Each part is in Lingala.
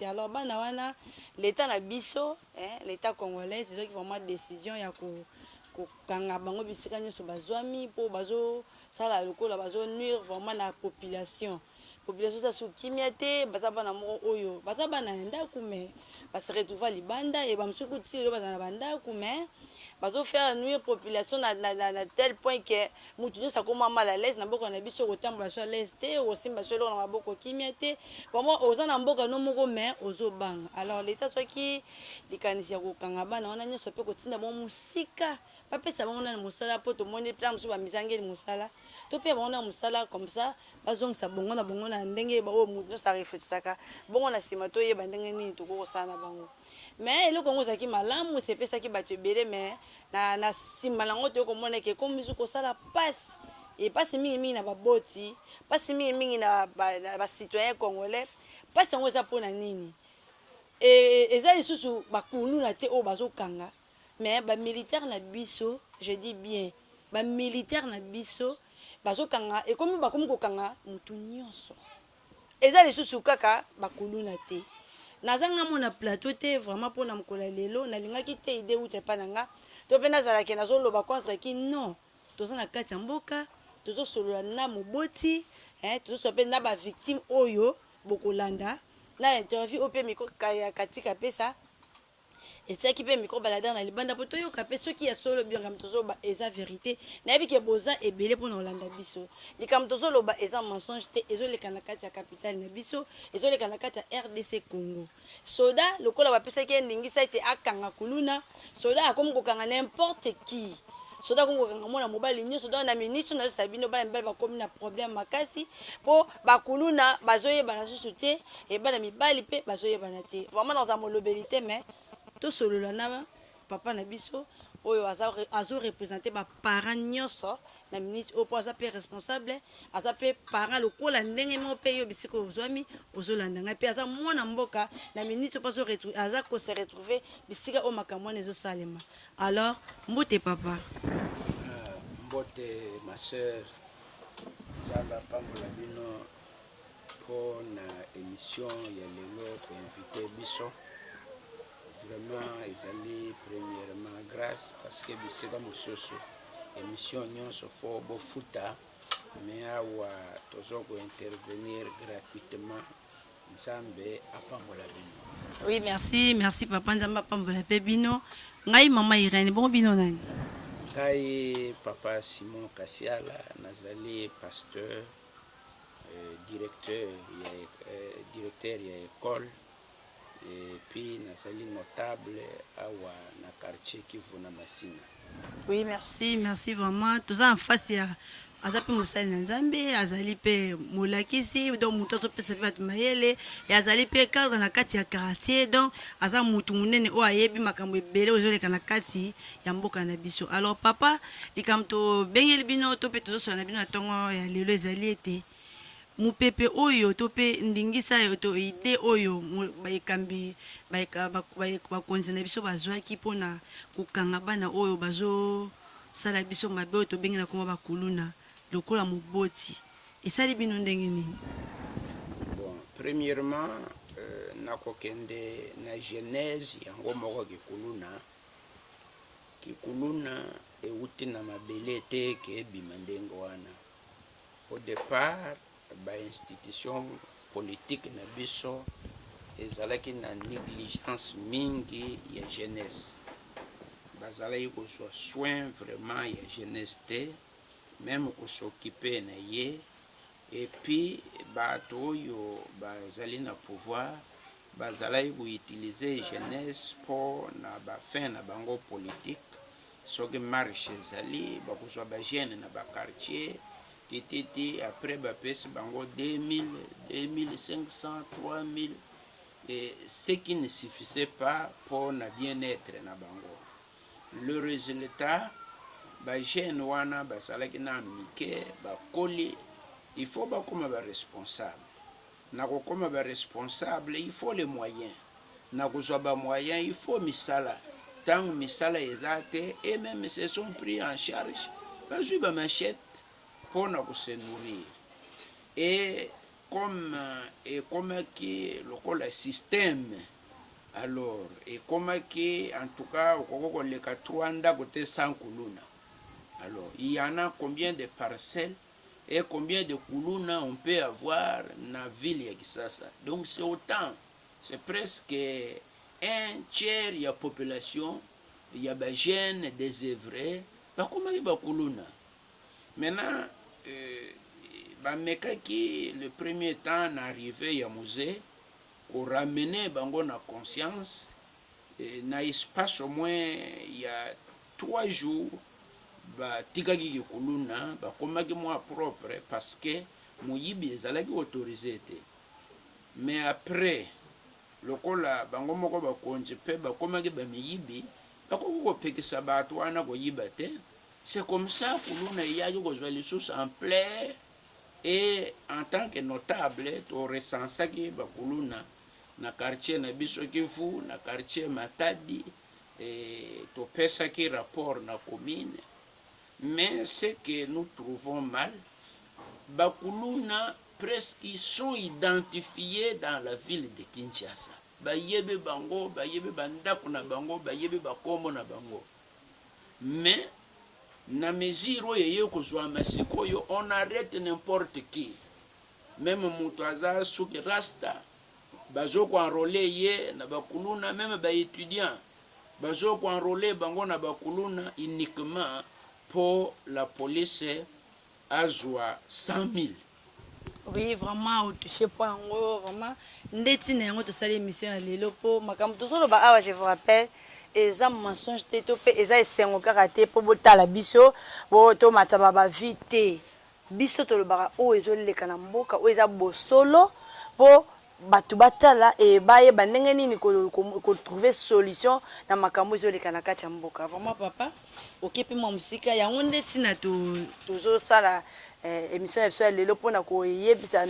Alors bana wana, l'État na biso, hein, l'État congolais ezwaki vraiment décision ya kokanga bango bisika nyonso bazwami, mpo bazosala lokola bazonuire vraiment na population. Population eza su kimia te. Baza bana moko oyo baza bana ya ndako, mais base retrouva libanda. E bamosusu kuti lelo bazala na bandako, mais bazofaire nuire population na tel point que motu nyonso akóma mal à l'aise na mboka na biso. Kotambola so à l'aise te, okosimba so eloko na maboko kimia te. Vraiment, oza na mboka no moko, mais ozobanga. Alors l'État soki likanisi ya kokanga bana wana nyonso mpe kotinda bango mosika, bapesa bango nani mosala, mpo tomoni plan mosusu bamizangeli mosala, to mpe bango na mosala, comme ça bazongisa bongo na bongo na ndenge oyo motu nyonso arefletisaka bongo. Na nsima toyeba ndenge nini tokoki kosala na bango. Mais eloko yango ezalaki malamu, esepesaki bato ebele, mais na nsima nango toyei komona eke ekomi su kosala mpasi, epasi mingimingi na baboti, mpasi mingimingi na bacitoyen congolais. Mpasi yango eza mpona nini? Eza lisusu bakuluna te oyo bazokanga, mais bamilitaire na biso, je dis bien bamilitaire na biso bazokanga. Ekomi bakomi kokanga motu nyonso, eza lisusu kaka bakuluna te. Nazanga mona plateau te vraiment mpona mokolo ya lelo. Nalingaki te idée uta epai na nga to mpe nazalaki nazoloba contre qui. Non, toza na kati ya mboka, tozosolola na moboti, tozosolola mpe na bavictime oyo bokolanda na interview oyo mpe micro ya katika pesa etiaki mpe micro baladeur na libanda, mpo toyoka mpe soki ya solo likambo tozoloba eza vérité. Nayebi ke boza ebele mpona kolanda biso. Likambo tozoloba eza mensonge te. Ezoleka na kati ya capitale na biso, ezoleka na kati ya RDC Congo. Soda lokola bapesaki ye ndingisa ete akanga kuluna, soda akomi kokanga n'importe qui, soda akomi kokanga mwana mobali nyonso. Donc na minute nazosala bino, bana mibali bakomi na problème makasi, mpo bakuluna bazoyebana susu te, e bana mibali mpe bazoyebana te. Vraiment, nakozala molobeli te, mais tosolola na papa na biso oyo azoreprésente baparent nyonso na minute oyo, mpo aza mpe responsable, aza mpe parent lokola ndenge moko mpe yo bisika ozwami ozolanda ngai, mpe aza mwana mboka na minute oyo, mpo aza kose retrouve bisika oyo makambo wana ezosalema. Alors, mbote papa. Mbote ma sœur, Nzambe apambola bino mpo na émission ya lelo koinvite biso. Vraiment, ezali premièrement grâce, parce que bisika mosusu émission nyonso fo bofuta, mais awa toza kointervenir gratuitement. Nzambe apambola bino. Oui, merci, merci papa. Nzambe apambola mpe bino. Ngai mama Irene, bongo bino nani? Ngai papa Simon Kasiala, nazali pasteur, directeur ya école, et puis nazali notable awa na quartier Kivu na Masina. Oui, merci, merci vraiment. Toza en face ya aza mpe mosali na Nzambe, azali mpe molakisi, donc motu azopesa mpe bato mayele, e azali mpe cadre na kati ya quartier. Donc aza motu monene oyo ayebi makambo ebele oyo ezoleka na kati ya mboka na biso. Alors papa, likambo tobengeli bino to mpe tozosola na bino na ntongo ya lelo ezali ete mopepe oyo to mpe ndingisa to idée oyo bayekambi, bakonzi na biso bazwaki mpona kokanga bana oyo bazosala biso mabe, oyo tobengi na kombo bakuluna, lokola moboti esali bino ndenge nini? Bon, premièrement, nakokende na genèse yango moko. Kikuluna euti na mabele te ke ebima ndenge wana. Au départ, bainstitution politique na biso ezalaki na négligence mingi ya jeunesse. Bazalaki kozwa soin vraiment ya jeunesse te, même kos'occuper na ye. Et puis bato oyo bazali na pouvoir bazalaki koutiliser jeunesse mpo na bafin na bango politique. Soki marche ezali, bakozwa bajeune na baquartier tititi, après bapesi bango 2000, 2500, 3000, et ce qui ne suffisait pas mpo na bien-être na bango. Le résultat, bajeune wana bazalaki na mike, bakoli, il faut bakóma baresponsable. Na kokóma baresponsable, il faut les moyens. Na kozwa bamoyen, il faut misala. Ntango misala eza te, et même se sont pris en charge, bazwi bamachete mpo na kose nourrir et Comme ekomaki lokola système, alors ekomaki en tout cas okoki koleka trois ndako te sans kuluna. Alors il y en a combien de parcelles et combien de kuluna on peut avoir na ville ya Kisasa? Donc c'est autant, c'est presque un tiers ya population ya ba jeunes désœuvrés bakomaki bakuluna. Maintenant bamekaki le premier temps na arrivée ya Mzee koramener bango na conscience. Na espace au moins ya 3 jours, batikaki kikuluna, bakomaki mwa propre parce que moyibi ezalaki autorisé te. Mais après, lokola bango moko bakonzi mpe bakomaki bamiyibi, bakoki kopekisa bato wana koyiba te. C'est comme ça kuluna eyaki kozwa lisusu ampleur. Et en tant que notable, torecensaki bakuluna na quartier na biso Kivu, na quartier Matadi, e topesaki rapport na commune. Mais ce que nous trouvons mal, bakuluna presque sont identifiés dans la ville de Kinshasa. Bayebi bango, bayebi bandako na bango, bayebi bakombo na bango. Mais na mesure oyo eye kozwama sikoyo, on arrête n'importe qui, même moto aza suki rasta, bazokoenrôler ye na bakuluna. Même baétudiant, bazokoenrôler bango na bakuluna uniquement mpo la police azwa 100 000. Oui, vraiment otouche po yango vraiment. Nde ntina yango tosali émission ya lelo, mpo makambo tozoloba awa, je vous rappelle, eza mensonge te to mpe eza esengo kaka te mpo botala biso tomata bavues te. Biso tolobaka oyo ezoleka na mboka, oyo eza bosolo, mpo bato batala e bayeba ndenge nini kotrouver solution na makambo ezoleka na kati ya mboka. Vraiment papa, oke mpe mwa mosika. Yango nde ntina tozosala émission ya biso ya lelo, mpona koyebisa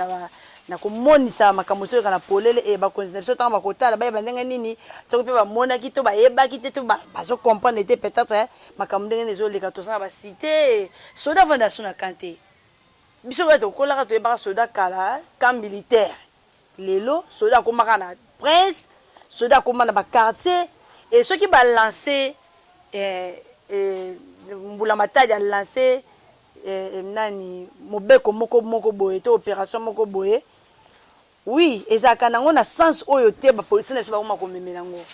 na komonisa makambo ezoleka na polele. E bakonzi na biso, ntango bakotala, bayeba ndenge nini, soki mpe bamonaki to bayebaki te to bazocomprendre te peut-être makambo ndenge nini ezoleka. Tosala bacité, soda avanda so na camp te. Biso kaka tokolaka, toyebaka soda kala camp militaire. Lelo soda akomaka na prince, soda akoma na baquartier. E soki balance mbula matadi, alance nani, mobeko moko moko boye to opération moko boye, oui, ezalaka nango na sens oyo te. Bapolisi na biso bakoma komemela yango,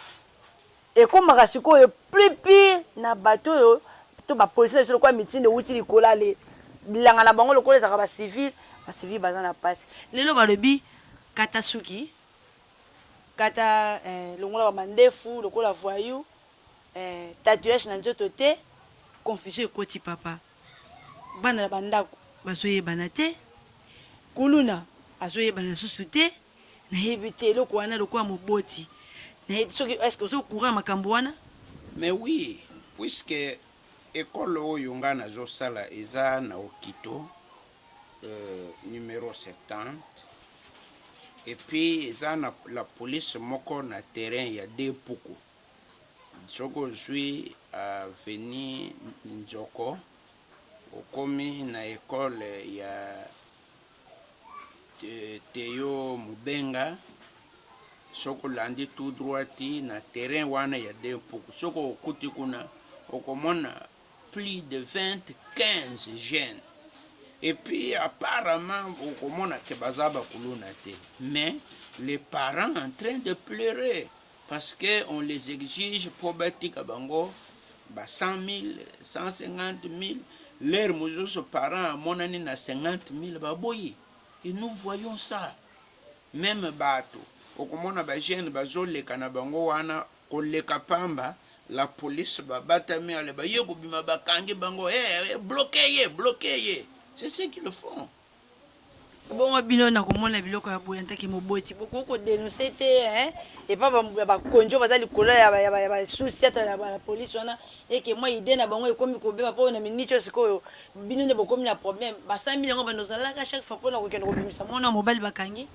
ekomaka sikoyo plus pire na bato oyo to bapolisi na biso, lokola mitindo ewuti likolo, ale bilanga na bango lokola ezalaka bacivile. Bacivile baza na mpasi. Lelo balobi kata suki, kata longola bamandefu lokola voyou, tatouage na nzoto te. Confusion ekoti papa. Bana na bandako bazoyebana te, kuluna azoyebana lisusu te. Nayebi te eloko wana lokola moboti, nayebi soki est-ce ozocourant makambo wana? Mais oui, puisque ekole oyo nga nazosala eza na Okito numéro 70, et puis eza na la police moko na terrain ya de puku. Soki ozwi avenue Nzoko, okomi na ekole ya Teyo Mubenga, soki olandi tout droit ti na terrain wana ya de mpuku, soki okuti kuna, okomona plus de 20 15 jeunes. Et puis apparemment okomona ke baza bakuluna te, mais les parents en train de pleurer parce que on les exige mpo batika bango ba 100 000, 150 000. L'heure mosusu parent amonani na 50 000, baboyi. Et nous voyons ça, même bato okomona bajeune bazoleka na bango wana, koleka pamba, la police babatami, ale baye kobima, bakangi bango, hey, hey, bloqué ye, bloqué ye. C'est ce qu'ils font. Bongo bino, na komona biloko ya boye, ntaki moboti, bokoki kodénoncer te epa bakonzi oyo baza likolo ya basusi, ata ya polise wana, eke mwa idée na bango ekomi kobeba? Mpo na miniti oyo sikoyo, bino nde bokomi na problème. Basambi yango bando ozalaka chaque fois mpona kokende kobimisa mwana mobali bakangi.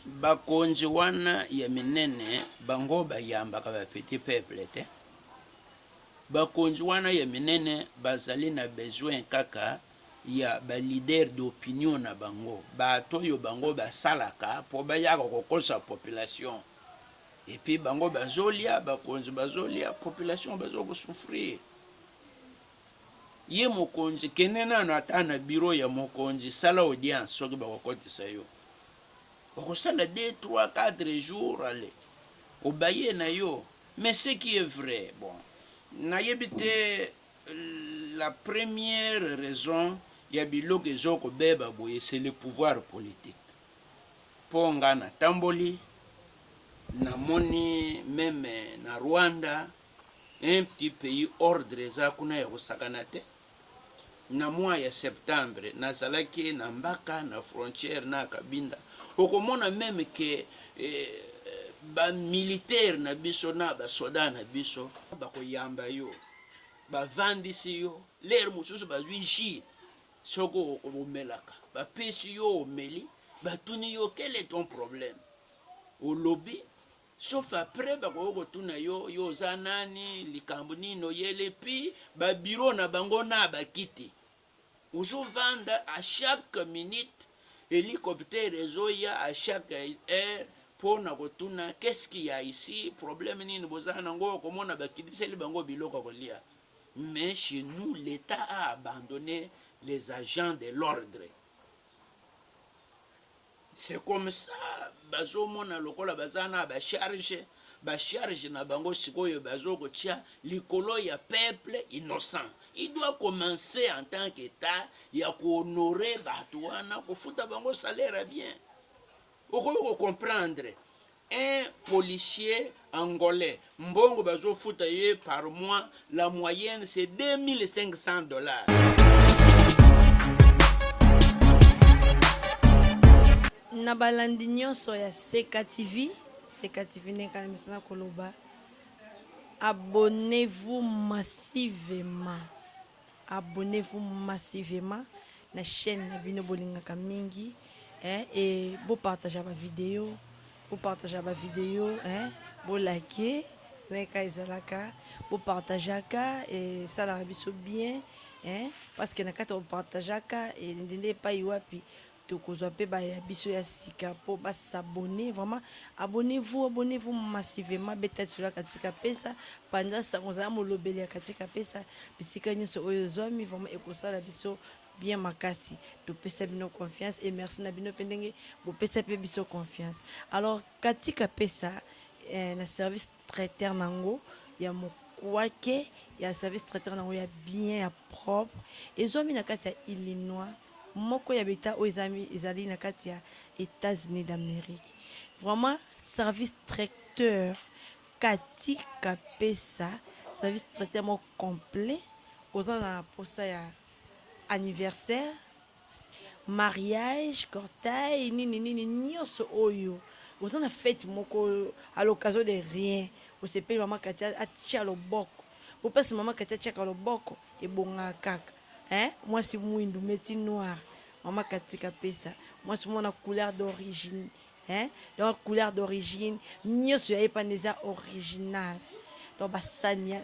Bakonzi wana ya minene, bango bayambaka bapetit peuple te. Bakonzi wana ya minene bazali na besoin kaka. ya ba leader d'opinion na bango, bato oyo bango basalaka po bayaka kokosa population et puis bango bazolia, bakonzi bazolia, population bazo ko souffrir. Ye mokonzi kende nano ata na bureau ya mokonzi sala audience soki bakokotisa yo. Okosala 2, 3, 4 jours allez obaye na yo mais ce qui est vrai bon nayebi te la première raison ya biloko ezo kobeba boye c'est le pouvoir politique po nga natamboli namoni meme na Rwanda un petit pays ordre eza kuna ya kosakana te. Na mois ya septembre nazalaki na Mbaka na frontière na Kabinda, okomona meme que ba militaires na biso na ba soda na biso bakoyamba yo, bavandisi yo, l'heure mosusu bazwi jus soki omelaka bapesi yo omeli, batuni yo quel est ton problème, olobi. Sauf après bakoki kotuna yo, yo oza nani, likambo nini oyeli, puis ba bureau na bango na ba kiti. Ozo vanda à chaque minute helicoptère ezoya à chaque heure po na kotuna qu'est-ce qu'il y a ici, problème nini boza nango, okomona bakitiseli bango biloko ya kolia. Mais chez nous l'Etat a abandonne les agents de l'ordre. C'est comme ça bazo mona lokola baza na ba charge, ba charge na bango sikoyo bazo kotia likolo ya peuple innocent. Il doit commencer en tant qu'Etat ya ko honorer bato wana, kofuta bango salaire ya bien. Okoki ko comprendre un policier angolais mbongo bazo futa ye par mois la moyenne c'est 2500 dollars. Na balandi nyonso ya Seka TV, Seka TV ndenge kala misana koloba, abonnez-vous massivement. Abonnez-vous massivement na chaîne na bino bolingaka mingi eh, et bo partager ba vidéo, bo partager ba vidéo eh, bo liker ndenge ezalaka, bo partageaka et esalaka biso bien eh, parce que na kati ya kopartageaka ndende epai wapi Tokozwa pe ba ya biso ya sika po ba s'abonner vraiment abonnez-vous abonnez-vous massivement beta lisolo ya katika pesa panza sango zala molobeli ya katika pesa bisika nionso oyo ozwami vraiment ekosala biso bien makasi topesa bino confiance et merci na bino pe ndenge bopesa pe biso confiance alors katika pesa eh, na service traiteur nango ya mokwake ya service traiteur nango ya bien ya propre ezwami na kati ya Illinois Moko ya ba etats oyo ezali na kati ya Etats-Unis d'Amerique. Vraiment service traiteur Cathy Kapesa, service traiteur moko complet. Oza na posa ya anniversaire, mariage, cortail, nini nini nionso oyo. Oza na fete moko à l'occasion de rien, osepeli mama Cathy atia loboko. Po place mama Cathy atiaka loboko ebongaka kaka. Hein mwasi mwindu meti noir maman katika pesa mwasi mwana couleur d'origine hein donc couleur d'origine nioso ya ye pana eza original donc basani ya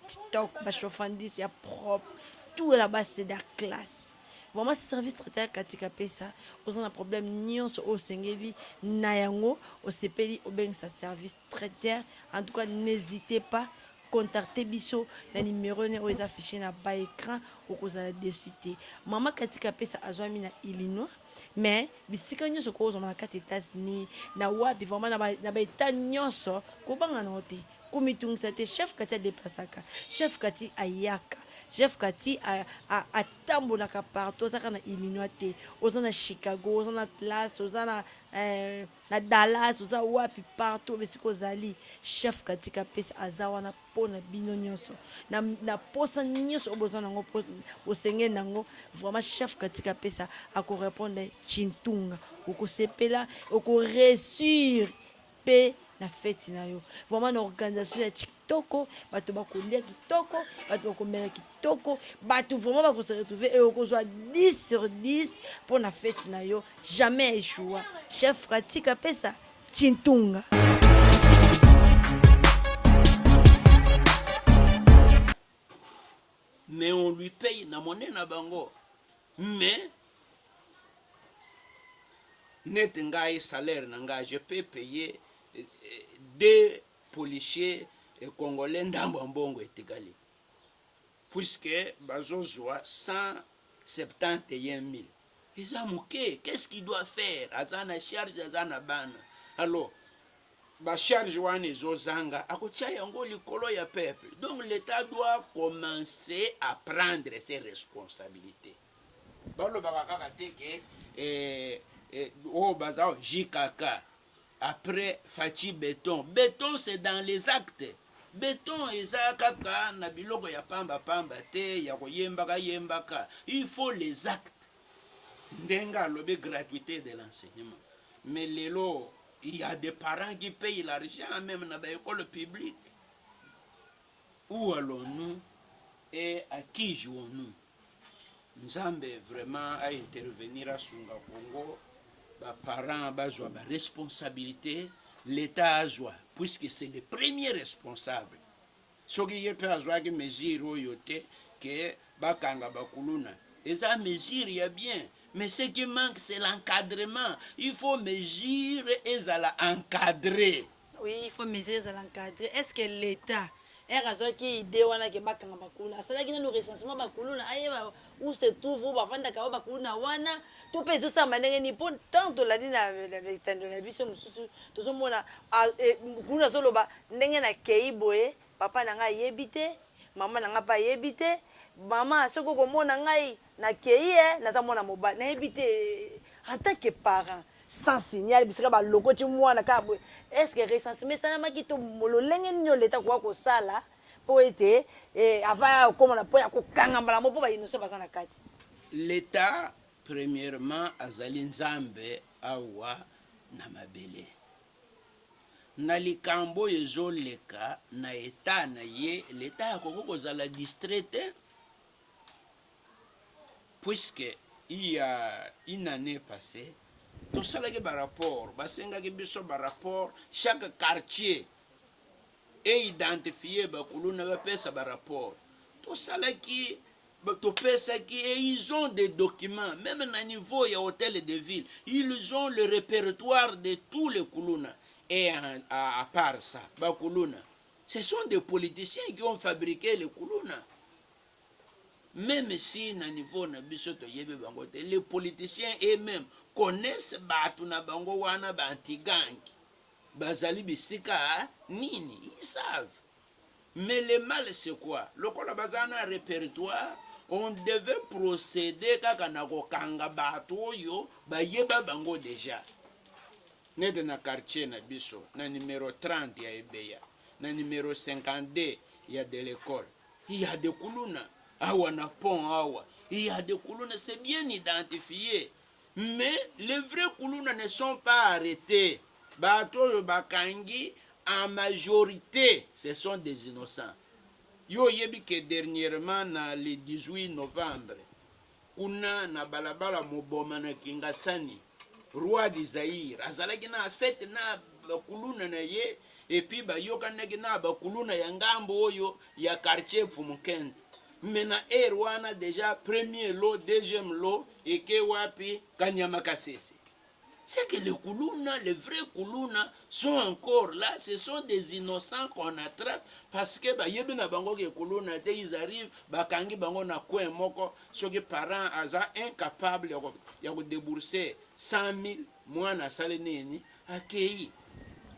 kitoko ba chauffandis ya propre tout là bas c'est de la classe vraiment service traiteur katika pesa oza na problème nionso oyo osengeli na yango osepeli obengisa service traiteur en tout cas n'hésitez pas Contacter biso na numero ne oyo eza affiche na bas ecran okozala deçu te. Maman Cathy Kapesa azwami na Illinois mais bisika nionso okozwama na kati Etats Unis na wapi vraiment na ba na ba etats nionso kobanga na yo te komitungisa te chef Cathy a deplaçaka chef Cathy ayaka chef Cathy a a atambolaka partout aza kaka na Illinois te oza na Chicago oza na Atlas oza na eh, Na Dallas oza wapi partout esika ozali chef katika pesa aza wana po na bino nionso na na posa nionso oyo boza nango bosengeli nango vraiment chef katika pesa ako repondre tshintunga okosepela oko reussir pe na feti na yo vraiment na organisation ya kitoko bato bakolia kitoko bato bakomela kitoko bato vraiment bako se retrouver et okozwa 10 sur 10 mpo na feti na yo jamais echoua chef katika pesa tshintunga. Mais on lui paye na monnaie na bango. Mais neti ngai, salaire na ngai, je peux payer deux policiers congolais, ndambo ya mbongo etikali, puisque bazozwa 171 000, eza moke. Qu'est-ce qu'il doit faire? Aza na charge, aza na bana. Alors bacharge wana ezozanga, akotia yango likolo ya peuple. Donc l'État doit commencer à prendre ses responsabilités. Balobaka kaka te ke oyo baza JKK, après Fatshi béton. Béton, c'est dans les actes. Béton eza kaka na biloko ya pamba-pamba te, ya koyembaka yembaka. Il faut les actes. Ndenge alobi gratuité de l'enseignement, mais lelo il y a des parents qui payent l'argent même na baécole publique. Où allons-nous et à qui jouons-nous? Nzambe vraiment aintervenir, asunga Congo. Baparent bazwa baresponsabilité, l'État azwa, puisque c'est le premier responsable. Soki ye mpe azwaki mesure oyo te ke bakanga bakuluna, eza mesure ya bien, mais ce qui manque, c'est l'encadrement. Il faut mesure ezala encadré. Oui, il faut mesure ezala encadré. Est ce que l'État ere azwaki idée wana ke bakanga bakuluna, asalaki nano recensement bakuluna, ayeba où se trouve oyo bavandaka oyo bakuluna wana, to mpe ezosalama ndenge nini? Mpo tant tolandi na etando na biso mosusu, tozomona kuluna azoloba ndenge nakei boye, papa na ngai ayebi te, mama na ngai mpe ayebi te. Mama, soki okomona ngai nakei, e naza mwana mobali, nayebi te. En tant que parent, sans signal, bisika balokoti mwana kaka boye, est ce que recensement esalamaki to lolenge nini oyo leta koka kosala mpo ete avant ya kokóma mpo ya kokanga mbala mo mpo bainnocent baza na kati? L'État, premièrement, azali Nzambe awa na mabele. Na likambo oyo ezoleka na État na ye, l'État akoki kozala distrait te, puisque il y a une année passée, tosalaki barapport, basengaki biso barapport, chaque quartier eidentifie bakuluna, bapesa barapport. Tosalaki, topesaki, et ils ont des documents. Même na niveau ya hôtel de ville, ils ont le répertoire de tous les kuluna. Et à part ça, bakuluna, ce sont des politiciens qui ont fabriqué les kuluna. Même si na niveau na biso toyebi bango te, les politiciens eux-mêmes connaissent bato na bango wana, baantigang bazali bisika nini, ils savent. Mais le mal, c'est quoi? Lokola baza na répertoire, on devait procéder kaka na kokanga bato oyo bayeba bango déjà. Nete na quartier na biso, na numéro 30 ya Ebeya, na numéro 52 ya de l'école, il y a des kuluna. Awa na pont awa, il y a des kuluna, c'est bien identifié. Mais les vrais kuluna ne sont pas arrêtés. Bato oyo bakangi, en majorité, ce sont des innocents. Yo oyebi ke dernièrement, na le 18 novembre, kuna na balabala Moboma na Kingasani, roi du Zaïre azalaki na fête na bakuluna na ye, et puis bayokanaki na bakuluna ya ngambo oyo ya quartier Fumukende. Mais na heure wana déjà, premier lot, deuxième lot eke wapi? Kanyama Kasese. C'est que les Kuluna, les vrais Kuluna sont encore là. Ce sont des innocents qu'on attrape parce que bayebi na bango ke Kuluna te. Ils arrivent, bakangi bango na coin moko. Soki parent aza incapable ya kodébourser 100 000, mwana asali nini? Akei.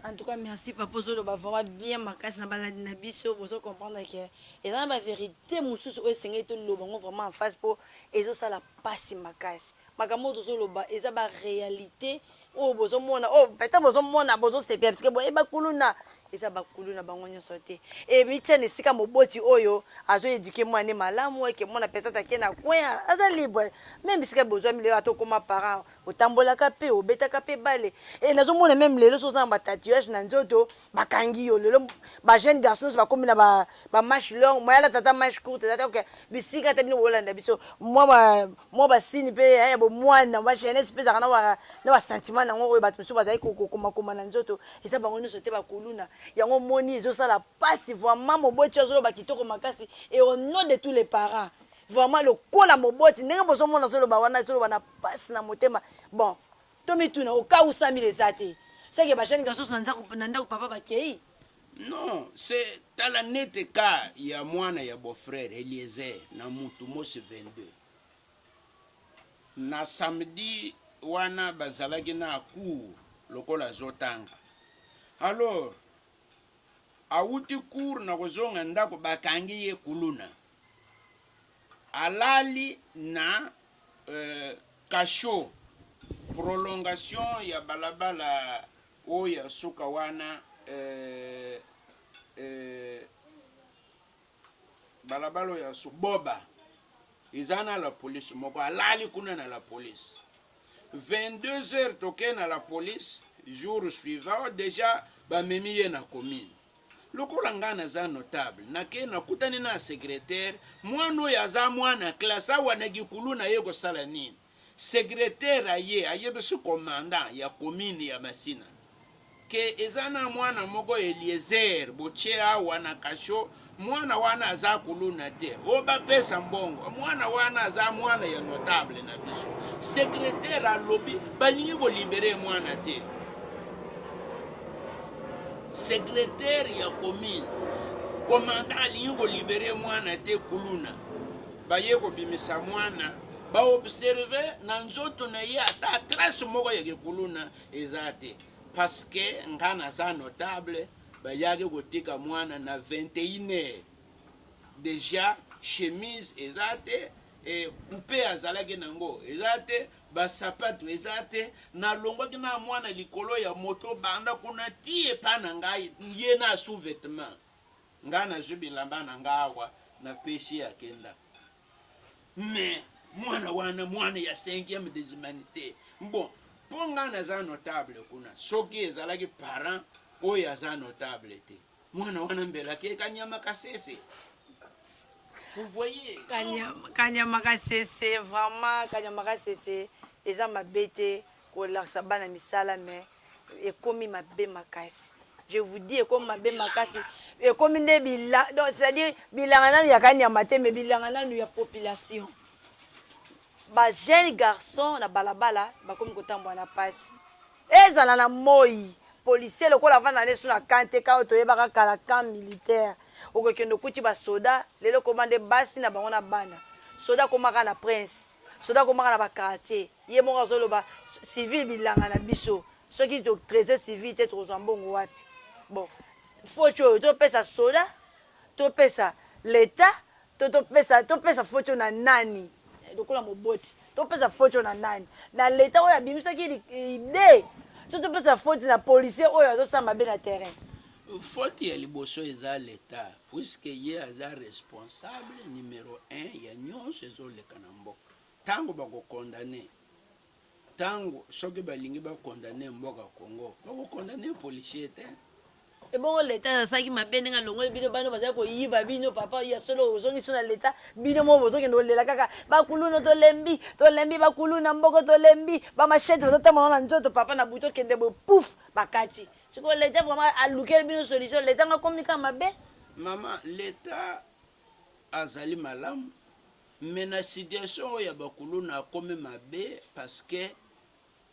En tout cas, merci papa, ozoloba vraiment bien makasi. Na balandi na biso, bozo comprendre ke eza na bavérité mosusu oyo esengeli toloba yango vraiment en face, mpo ezosala mpasi makasi. Makambo oyo tozoloba eza baréalité oyo bozomona, oyo peut-être bozomona, bozosepela, parce que boyeba kuluna eza bakulu na bango nyonso te. Emitia na esika moboti oyo azoéduquer mwana malamu, eke mwana peut-être ake na coin, aza libre. Même bisika bozwami lelo, ata okoma parent, otambolaka mpe obetaka mpe bale. E nazomona même lelo, so oza na batatouage na nzoto, bakangi yo. Lelo bajeune garçon nyonso bakomi na bamanche longue, moyala tata manche courte eza te. Ok, bisika ata bino bolanda biso, mwa basini mpe ya bomwana, ba jeunesse mpe ezalaka na basentiment nango oyo bato mosusu bazali kokomakoma na nzoto. Eza bango nyonso te bakuluna. Yango moni ezosala mpasi vraiment. Moboti azoloba kitoko makasi, et au nom de tous les parents. Vraiment lokola moboti ndenge bozomona azoloba wana, azoloba na pasi na motema. Bon, tomituna au cas où 100 000 eza te, seke ba jeune garçon na ndako papa bakei. Non, c'est tala nete cas ya mwana ya beau-frère Eliezer na mutu mosi 22. Na samedi wana bazalaki na cours lokola azotanga. Alors awuti cours na kozonga ndako bakangi ye kuluna. Alali na cachot prolongation ya balabala oyo ya suka wana, balabala oyo ya boba eza na la police moko, alali kuna na la police. 22 heures toke na la police. Jour suivant déjà bamemi ye na commune. Lokola ngai naza notable, nake nakutani na secrétaire. Mwana oyo aza mwana classe, awa na gikulu na ye kosala nini? Secrétaire aye ayebisi commandant ya commune ya Masina ke eza na mwana moko Eliezer botie awa na cachot. Mwana wana aza kuluna te, oyo bapesa mbongo. Mwana wana aza mwana ya notable na biso. Secrétaire alobi balingi kolibérer mwana te. Secrétaire ya commune, commandant alingi kolibérer mwana te, kuluna. Baye kobimisa mwana, baobserver na nzoto na ye ata trace moko ya kuluna eza te. Parce que nga naza notable, bayaki kotika mwana na 21 heures déjà. Chemise eza te, coupe azalaki nango eza te, basapato eza te. Nalongwaki na mwana likolo ya moto banda kuna ti epa na ngai, ye na sous-vêtement. Ngai nazwi bilamba na ngai awa, napesi ye, akenda. Mais mwana wana, mwana ya 5e des humanités. Bon, mpo ngai naza notable kuna, soki ezalaki parent oyo aza notable te, mwana wana mbela ake kanyama kasese. Vous voyez? Kanyama kasese, vraiment kanyama kasese. Eza mabe te kolakisa bana misala, mais ekomi mabe makasi. Je vous dis, ekomi mabe makasi. Ekomi nde bila, donc c'est-à-dire bilanga nanu ya kanyama te, mais bilanga nanu ya population. Bajeune garçon na balabala bakomi kotambola na pasi, ezala na moi. Policier lokola avanda nde so na camp te, ka oyo toyebaka kala, camp militaire, okokende okuti basoda. Lelo koma nde basi na bango na bana. Soda akomaka na prince, soda akomaka na baquartier. Ye moko azoloba civil bilanga na biso. Soki totraiter civil te, tokozwa mbongo wapi? Bon, faute oyo topesa soda, topesa l'État, to topesa faute oyo na nani? Lokola moboti, topesa faute oyo na nani? Na l'État oyo abimisaki idée, to topesa faute na policier oyo azosala mabe na terrain? Faute ya liboso eza l'État, puisque ye aza responsable numéro 1 ya nyonso ezoleka na mboka. Ntango bakocondamner, ntango soki balingi bacondamner mboka Congo, bakocondamner policier te. Ebongo leta asalaki mabe ndenge alongoli bino bano bazali koyiba bino? Papa ya solo, ozongi so na leta, bino moko bozokende kolela kaka bakuluna. Tolembi, tolembi bakuluna mboko, tolembi bamachettes bazotambola na nzoto. Papa, na butu okende boye, pouf, bakati. Sikoyo leta vraiment alukeli bino solution? Leta ngo akomi kaka mabe? Mama, leta azali malamu, mais na situation oyo ya bakuluna akomi mabe, parce que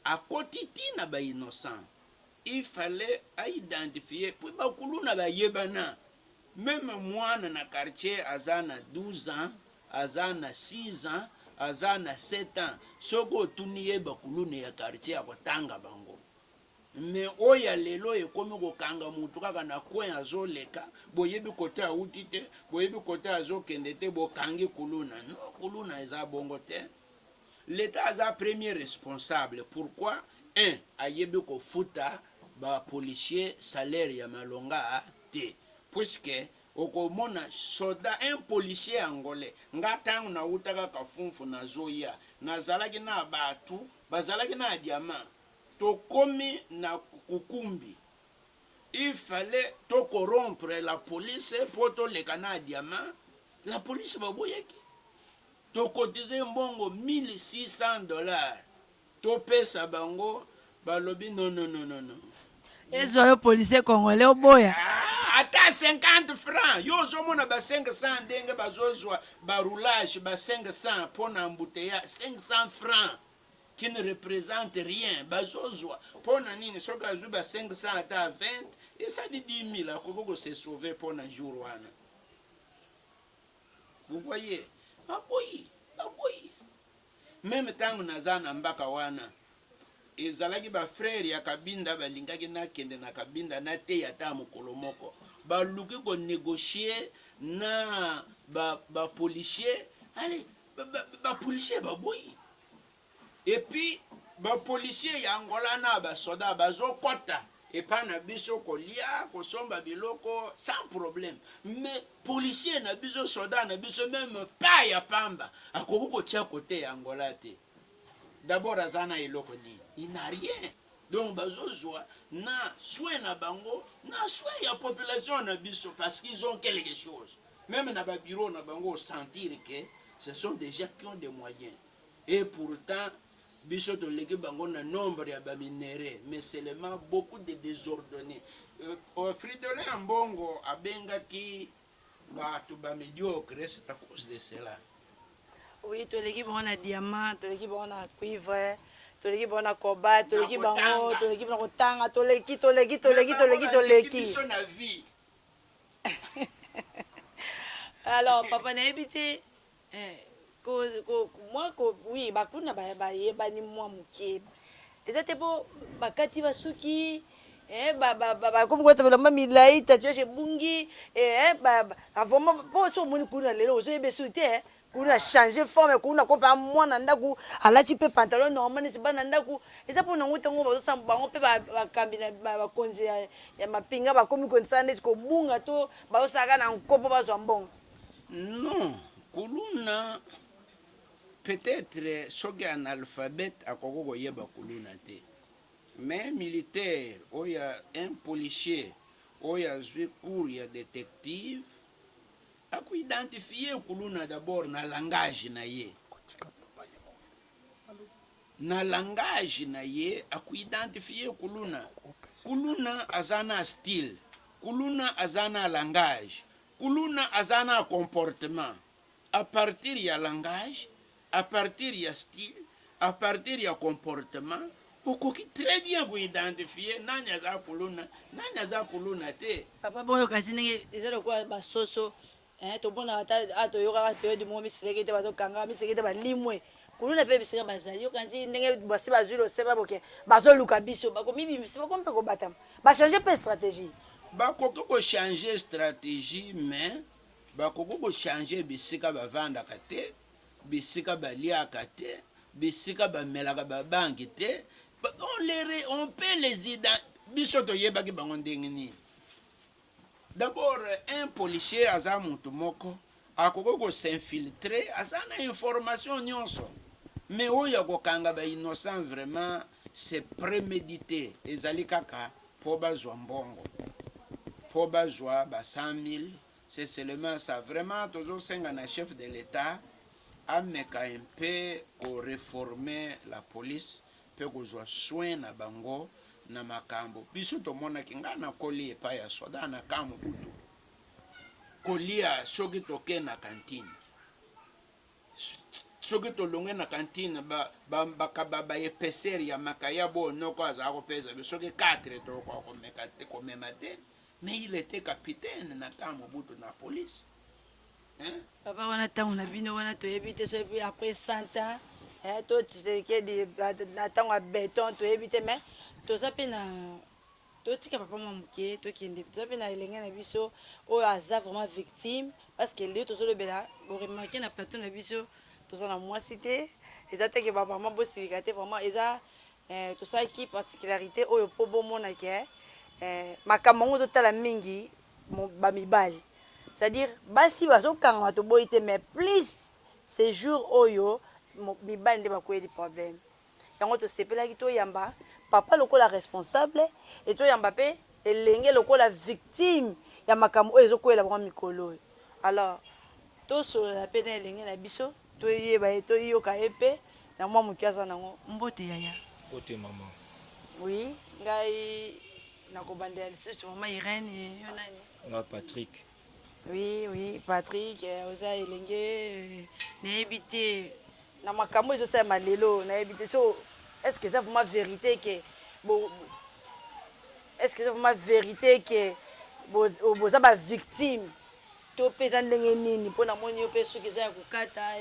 akoti ntina bainnocent. Il fallait aidentifie puis bakuluna bayebana. Même mwana na quartier aza na 12 ans, aza na 6 ans, aza na 7 ans, soki otuni ye bakuluna ya quartier, akotanga bango. Mais oyo ya lelo ekomi kokanga mutu kaka na coin azoleka, boyebi kote awuti te, boyebi kote azokende te, bokangi kuluna. Non, kuluna eza bongo te. L'État aza premier responsable. Pourquoi? Un, ayebi kofuta bapolicier salaire ya malonga te, puisque okomona soda, un policier angolais. Nga ntango nawutaka Kafunfu nazoya, nazalaki na bato bazalaki na diamant. Tokomi na Kukumbi, il fallait tocorrompre la police mpo toleka na diamant. La police baboyaki. Tocotiser mbongo 1600 $, topesa bango, balobi non, non, non, non, non. Ezwa yo policier congolais oboya? Ata 50 francs, yo ozomona ba 500 ndenge bazozwa ba roulage ba 500 mpo na embouteillage, 500 francs qui ne représente rien, bazozwa mpo na nini? Soki azwi ba 500 ata 20, esali 10 000, akoki ko se sauver mpo na jour wana. Vous voyez, baboyi, baboyi. Meme tango naza na mbaka wana, ezalaki ba frères ya Kabinda balingaki nakende na Kabinda nateya ata mokolo moko. Baluki ko negocier na ba, ba policiers, allez, ba, ba, ba policiers baboyi. Et puis ba policiers ya Angola na ba soda bazokota epa na biso kolia, kosomba biloko sans problème. Mais policier na biso, soda na biso, meme pas ya pamba akoki kotia kote ya Angola te. D'abord aza na eloko nini? Il n'a rien. Donc bazozwa na soin na bango, na soin ya population na biso parce qu'ils ont quelque chose. Meme na ba bureau na bango sentir que ce sont des gens qui ont des moyens. Et pourtant biso toleki bango na nombre ya ba minerais, mais seulement beaucoup de desordonnés. Fridolin Ambongo abengaki bato ba mediocre, c'est à cause de cela. Oui, toleki bango na diamant, toleki bango na cuivre, toleki bango na cobalt, toleki bango, toleki na kotanga, toleki, toleki, toleki, toleki, toleki. Biso na vie. Alors papa, nayebi te mwa oui, bakuna bayebani mwa moke, eza te mpo bakati basuki, bakomi kolata bilamba milai, tatouage ebungi vraiment. Mpo so omoni kuna lelo, ozoyeba esu te kuna change forme, kuna kompa mwana ndako alati mpe pantalon normal neti bana ndako. Eza mpo nango ntango bazosala bango mpe bakambi na bakonzi ya mapinga bakomi kosala neti kobunga to bazosalaka na nko mpo bazwa mbongo. Non, kuluna peut-être soki analphabète akoki koyeba kuluna te, mais militaire oyo, un policier oyo azwi cours ya détective akoidentifie kuluna d'abord na langage na ye. Na langage na ye akoidentifie kuluna. Kuluna aza na style, kuluna aza na langage, kuluna aza na comportement. À partir ya langage, à partir ya style, à partir ya comportement, okoki très bien koidentifie nani aza kuluna, nani aza kuluna te. Papa, bongo kasi ndenge eza lokola basoso, tomonaka ata toyokaka toyodi moko miseleke te, bazokanga miseleke te, balimwe kuluna mpe bisika bazali. Yokanisi ndenge basi bazwi loseba boke, bazoluka biso, bakomibimisa, bakomi mpe kobatama, bachange mpe stratégie. Bakoki kochange stratégie, mais bakoki kochange bisika bavandaka te, bisika baliaka te, bisika bamelaka babanki te. On peut les biso toyebaki bango ndenge nini? D'abord, un policier aza motu moko akoki kos'infiltrer, aza na information nyonso. Mais oyo akokanga bainnocent, vraiment c'est prémédité. Ezali kaka mpo bazwa mbongo, mpo bazwa ba 100 000, c'est seulement ça. Vraiment tozosenga na chef de l'État ameka mpe koreformer la police mpe kozwa soin na bango na makambo biso tomonaki. Ngai nakoli epai ya soda na ka Mobutu. Kolia, soki toke na cantine, soki tolonge na cantine, bakaba baépaisseur ya makayabo oyo noko azala kopesa biso, soki 4 tokoka komema te. Mais il était capitaine na ka Mobutu na police, hein? Papa, wana ntango na bino wana toyebi te soki après 100 ans to Tshisekedi na ntango ya beton, toyebi te. Mais toza mpe na totika papa mwa moke, tokende. Toza mpe na elenge na biso oyo aza vraiment victime, parce que lelo tozolobela, boremarquer na plateau na biso toza na mwasi te. Eza teke bamama bosilika te, vraiment eza tosalaki particularité oyo mpo bomona ke makambo yango totala mingi bamibali, c'est-à-dire basi bazokangama, toboyi te, mais plus ce jour oyo mibali nde bakweyeli problème yango. Tosepelaki toyamba papa lokola responsable e toyamba mpe elenge lokola victime ya makambo oyo ezokweyela bango mikolo oyo. Alors tosolola mpe na elenge na biso, toyeba ye, toyoka ye mpe na mwa moke aza nango. Mbote yaya. Mbote mama. Oui, ngai nakobandela lisusu mama Irene. Yo nani? Nga Patrick. Oui, Patrick, oza elenge, nayebi te na makambo ezosalema lelo, nayebi te so est ce que eza vraiment vérité ke bo, est ce que eza vraiment vérité ke boza bavictime to mpe eza ndenge nini? Mpo namoni yo mpe soki eza ya kokata,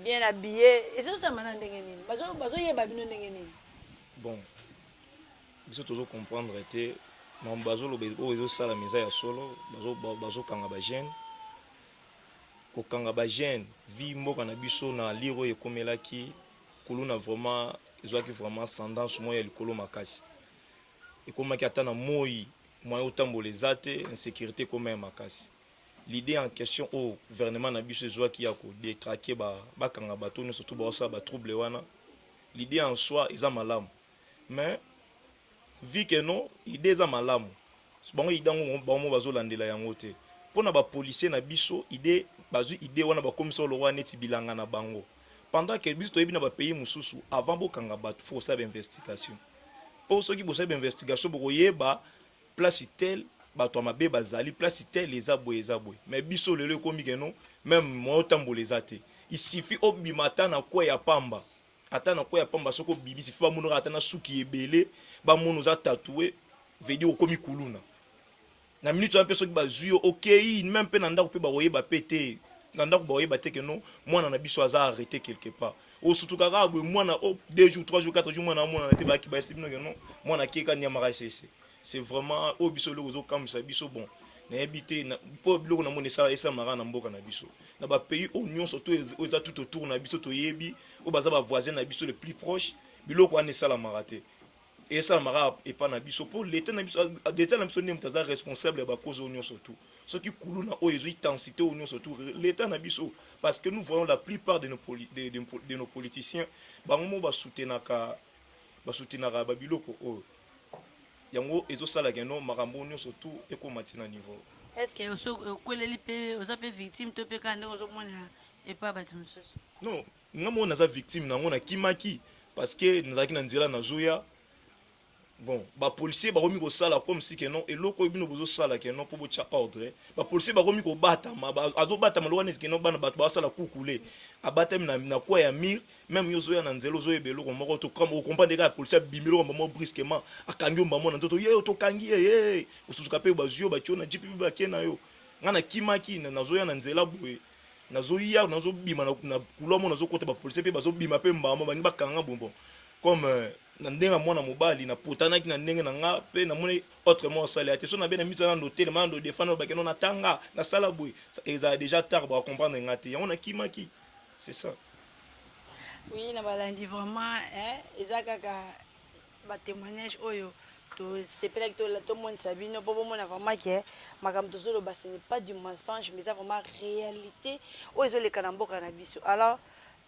bien habillé, ezosalema na ndenge nini? Bazoyeba bino ndenge nini? Bon, biso tozocomprendre te. Makambo bazoloba oyo ezosalama eza ya solo. Bazokanga bajeune, kokanga bajeune vi mboka na biso na lire oyo ekomelaki kuluna, vraiment ezwaki vraiment tendance moko ya likolo makasi. Ekomaki ata na moi, moyen otambola eza te, insécurité ekoma ya makasi. L'idée en question oyo gouvernement na biso ezwaki ya kodétraquer, bakanga bato nyonso to baosala batrouble wana, l'idée en soi eza malamu. Mais vu que non, idée eza malamu, bango idée yango bango bazolandela yango te. Mpona bapolicier na biso, idée bazwi, idée wana bakomisa lokola neti bilanga na bango, pendant que biso toyebi na bapays mosusu, avant bokanga bato, faut kosala bainvestigation. Mpo soki bosali bainvestigation, bokoyeba place tel bato ya mabe bazali, place tel eza boye, eza boye. Mais biso lelo ekomi ke non, même moyen otambola eza te. Il suffit obima ata na kwe ya pamba, ata na kwe ya pamba, soki obimi, suffit bamonaka ata na suki ebele, bamona oza tatoué, veut dire okomi kuluna na minute wana. Mpe soki bazwi yo, okei même mpe na ndako mpe bakoyeba mpe te, na ndako bakoyeba te ke non, mwana na biso aza arrêté quelque part. Osutuka kaka boye, mwana o 2 jours, 3 jours, 4 jours, mwana amonana te. Bayaki bayesi bino ke non, mwana akeka niamaka esese. C'est vraiment oyo biso eloko ezokamwisa biso. Bon, nayebi te mpo biloko namoni esalamaka na mboka na biso, na bapays oyo nyonso to oyo eza tout autour na biso, toyebi oyo baza bavoisin na biso le plus proche, biloko wana esalamaka te. Esalamaka epa na biso mpo leta na biso, leta na biso nde moto aza responsable ya bacause oyo nyonso tu. Soki kuluna oyo ezwi intensité oyo nyonso tu, leta na biso, parce que nous voyons la plupart de nos politiciens, bango mo basoutenaka babiloko oyo. Yango ezosalaka no makambo oyo nyonso tu ekóma ntina niveau. Est ce que okweleli mpe, oza mpe victime to mpe kaka ndenge ozomona epa bato mosusu? Non, nga moko naza victime nango. Nakimaki parce que nazalaki na nzela nazoya. Bon, bapolicier bakomi kosala comme si ke non, eloko oyo bino bozosala ke non, mpo botya ordre. Bapolicier bakomi kobatama, azobatama lokola neti ke non, bana bato bazosala kukule. Abatami na kwa ya mur. Même yo ozoya na nzela, ozoyeba eloko moko to okomprendre kaka policier abimi eloko mbamo, brusquement akangi yo mbamo na nzoto, ye yo tokangi ye ye. Osusuka mpe bazwi yo, batie yo na jeep mpe bakie na yo. Nga nakimaki, nazoya na nzela boye, nazoya, nazobima na couloir mo, nazokota, bapolicier mpe bazobima mpe mbamo, bangi bakanga. Bonbon, comme na ndenge ya mwana mobali, napotanaki na ndenge na nga mpe namoni autrement osala ya te. So nabe na misa, nando telema, nando défendre, bakeno natanga, nasala boye, ezala déjà tard, bakocomprendre nga te. Yango nakimaki, c'est ça. Oui, na balandi vraiment, hein, eza kaka batémoignage oyo tosepelaki tomonisa bino mpo bomona vraiment ke makambo tozoloba, ce n'est pas du mensonge, mais eza vraiment réalité oyo ezoleka na mboka na biso. Alors,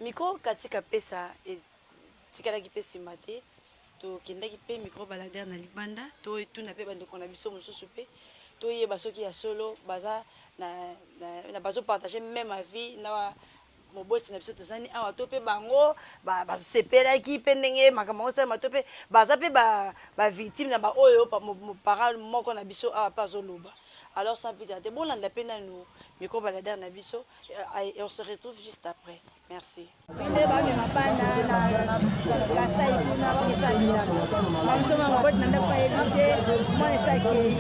micro katika pesa etikalaki mpe nsima te. Tokendaki mpe micro baladeur na libanda, totuna mpe bandeko na biso mosusu mpe toyeba soki ya solo baza na bazopartage même avis na moboti na biso tozani awa, to mpe bango basepelaki mpe ndenge makambo yango esalema, to mpe baza mpe bavictime na baoyo parent moko na biso awa mpe azoloba. Alors, sans plus tarder, bolanda mpe nanu micro baladeur na biso et on se retrouve juste après. Merci. Nde bamema bana na Kasai kuna, bakosala bilanga. Bamoso maboti na ndako bayebi te mwana esi akei.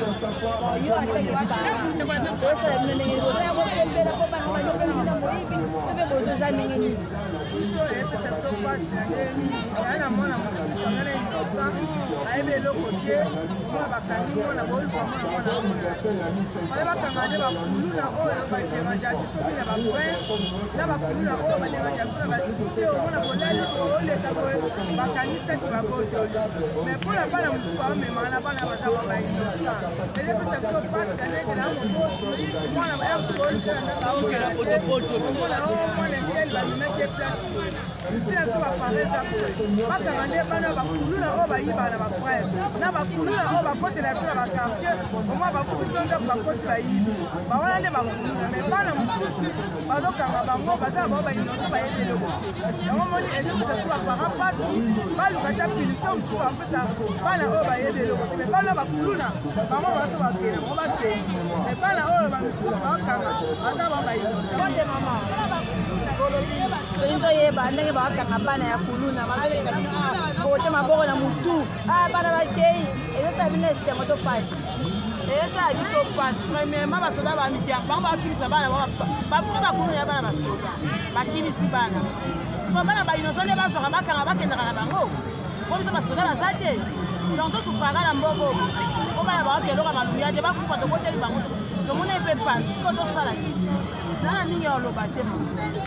Yo en tant que parent, osala bino ndenge ozaya kosembela mpo bana banyokoli bino moyibi, to mpe bozoza ndenge nini? Biso eyepesa biso mpasi na ndenge nini? Aya na mwana mosusu aza na innocent, ayebi eloko te. Mwana bakangi, mwana boluka mwana, mwana mona fale bakanga nde bakuluna oyo baderangea biso bi na baprince, na bakuluna oyo baderangea biso na basite. Omona bolali oleka boye, bakangisaki babotoli, mais mpona bana mosusu bamemaka na bana baza ba bainnocent. Ezepesa biso mpasi na ndenge na moboti, mwana ya mosusu boluka na ndako, omona o mwana tel bamemaki ye place boye. Sisi na biso baparent eza boye, bakanga nde bana bakuluna oyo bayibaka na baprince, na bakuluna oyo bakotela biso na baquartier. Omwa bakuti to ndako, bakoti, bayibi, bawana nde bakuluna. Mais bana mosusu bazokanga bango, baza na bango bainnocent, bayebi eloko te. Yango moni ezopesa biso baparent. esalaka mpasi. Baluka ata punition mosusu bapesa bana oyo bayebi eloko te. Me bana bakuluna bango baso bakende bango bakende, me bana oyo bamisusu bakanga baza bango bainocent. Tolingi toyeba ndenge bakanga bana ya kuluna, bazoleka bino kotya maboko na mutu, bana bakei, ezosala bino esengo to pasi? Ezosala biso mpasi. Premièrement, basoda bamitiaka bango, bakimisa bana bafre bakuluna ya bana basoda, bakimisi bana. Sikoyo bana bainocent nde bazwaka, bakanga, bakendaka na bango po biso basoda baza te. Donc tosufraka na mboko po bana baoki eloko ya malungi te, bakufa, tokoteli bango, tomoni mpe mpasi. Sikoyo tosala nini? Nana mingi ya oloba te.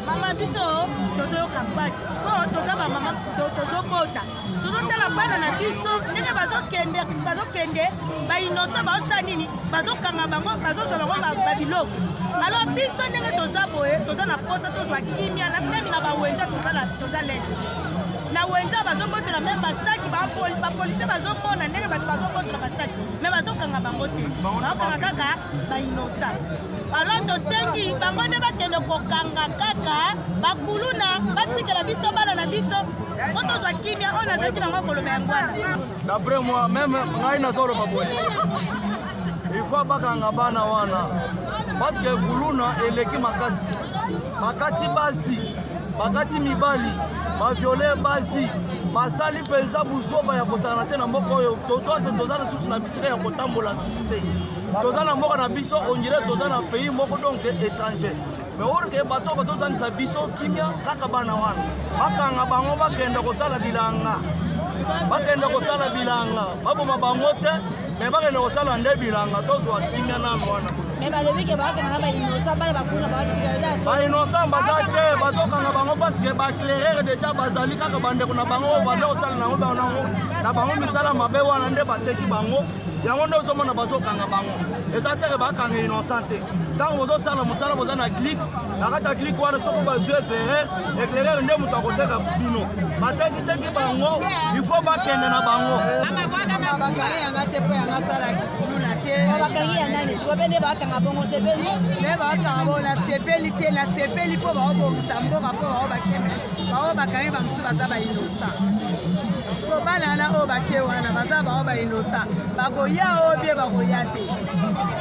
Mama, biso tozoyoka mpasi po toza bamama, tozobota, tozotala bana na biso ndenge bazokende, bazokende bainnocent, baosala nini, bazokanga bango, bazozwa bango babiloko. Alors biso ndenge toza boye, toza na posa tozwa kimia na même na bawenza. Toza lese na wenza, bazobotela même basaki, bapolisier bazomona ndenge bato bazobotela basaki, mais bazokanga bango te, bazokanga kaka bainnocent. Alors tosengi bango nde bakende kokanga kaka bakuluna, batikela biso bana na biso po tozwa kimia. Oyo nazalaki nango koloba yango wana. D'après moi même, ngai nazoloba boye, il faut bakanga bana wana parce que kuluna eleki makasi. Bakati basi, bakati mibali, baviole basi, basali mpenza buzoba ya kosangana te na mboka oyo. Toza lisusu na bisika ya kotambola susu te. Toza na mboka na biso, on dirait toza na pays moko donc étranger. Mais or que bato bazozangisa biso kimia, kaka bana wana bakanga bango, bakende kosala bilanga, bakende kosala bilanga, baboma bango te, mais bakende kosala nde bilanga, tozwa kimia nanu wana. Mais balobi ke bakanga bainnocent, bana bakuna batika. Bainnocent baza te, bazokanga bango parce que baéclaireur déjà bazali kaka bandeko na bango oyo banda kosala nango bango na bango misala mabe wana, nde bateki bango yango, nde ozomona bazokanga bango. Eza teke bakanga innocent te. Ntango bozosala mosala, boza na clique, na kati ya clique wana, soki bazwi éclaireur, éclaireur nde moto akoteka bino. Batekiteki bango, il faut bakende na bango. Bakangi yanga te mpo yanga asalaki kuluna te. Bakangi ya nani siko mpe nde bakanga bongo, sepeli? Nde bakanga bongo, nasepeli te. Nasepeli mpo baobongisa mboka, mpo bao bakeme bao bakangi bamosusu baza bainnocent. Siko bana wana oyo bake wana baza bao bainnocent, bakoya oyo bie bakoya te.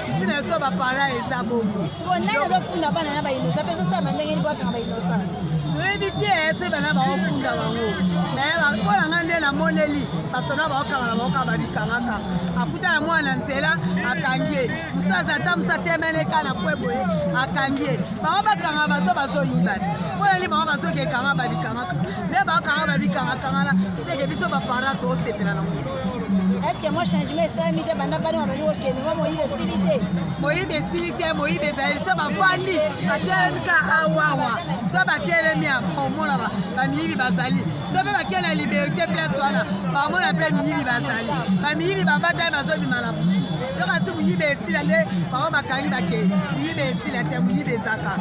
Susi na biso baparent eza bongo. Siko nani azofunda bana na bainnocent mpe ezosalama ndenge nini bakanga bainnocent? Toyebi te soki bana baofunda bango, mais mpo na ngai nde namoneli basoda baokanga na baokanga babikangaka. Akuta na mwana nzela, akangi ye. Mosu aza ata mosu atemeleka na kwe boye, akangi ye. Bango bakanga bato bazoyiba te, mpo nani bango bazokekanga babikangaka? Nde bakanga babikangakangana seke biso baparent tosepela nango. Est ce que mwa changement esalami te banda bana babandi kokende? Mwa moyibi esili te? Moyibi esili te. Moyibi ezali so bavandi, batelemi ka awawa, so batelemi omona bamiyibi bazali. So mpe bakei na liberté, place wana bamona mpe miyibi bazali, bamiyibi babatami, bazobima na butu. Yo kasi moyibi esila nde bango bakangi bakei? Moyibi esila te, moyibi ezaka.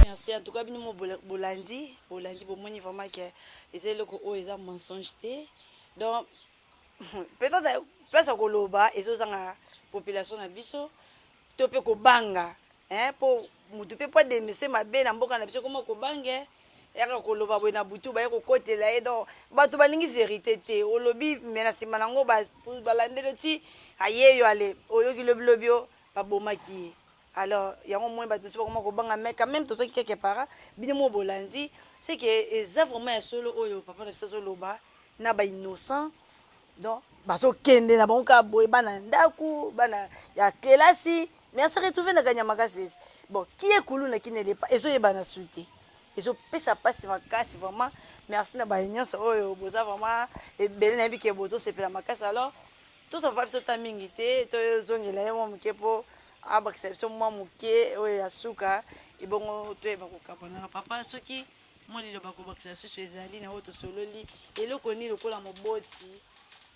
Merci en tout cas bino mo bolandi, bolandi, bomoni vraiment que eza eloko oyo eza mensonge te. Donc peut-être place ya koloba ezozanga population na biso to mpe kobanga mpo motu mpe po adénoncer mabe na mboka na biso koma kobange, yaka koloba boye na butu, baye kokotela ye. Donc bato balingi vérité te. Olobi, mais na nsima nango balandeli ti ayeyo ale oyoki lobilobi o babomaki ye. Alors yango moi bato mosusu bakoma kobanga, mais quand même tozwaki quelque part bino mo bolandi, c'est que eza vraiment ya solo oyo papa na biso azoloba na bainnocent. Donc bazokende na bango kaka boye, bana ndako, bana ya kelasi, mais ase retrouve na Kanyama Kasese. Bon, qui est kuluna, qui ne l'est pas, ezoyebana su te, ezopesa mpasi makasi vraiment. Merci na baye nyonso oyo boza vraiment ebele, nayebi ke bozosepela makasi. Alors tozwa papa biso ta mingi te, tozongela ye mwa moke mpo abakisa biso mwa moke oyo ya suka, ebongo toyeba kokabwanaka. Papa, soki mwa liloba kobakisa susu ezali na oyo tosololi, eloko nini lokola moboti,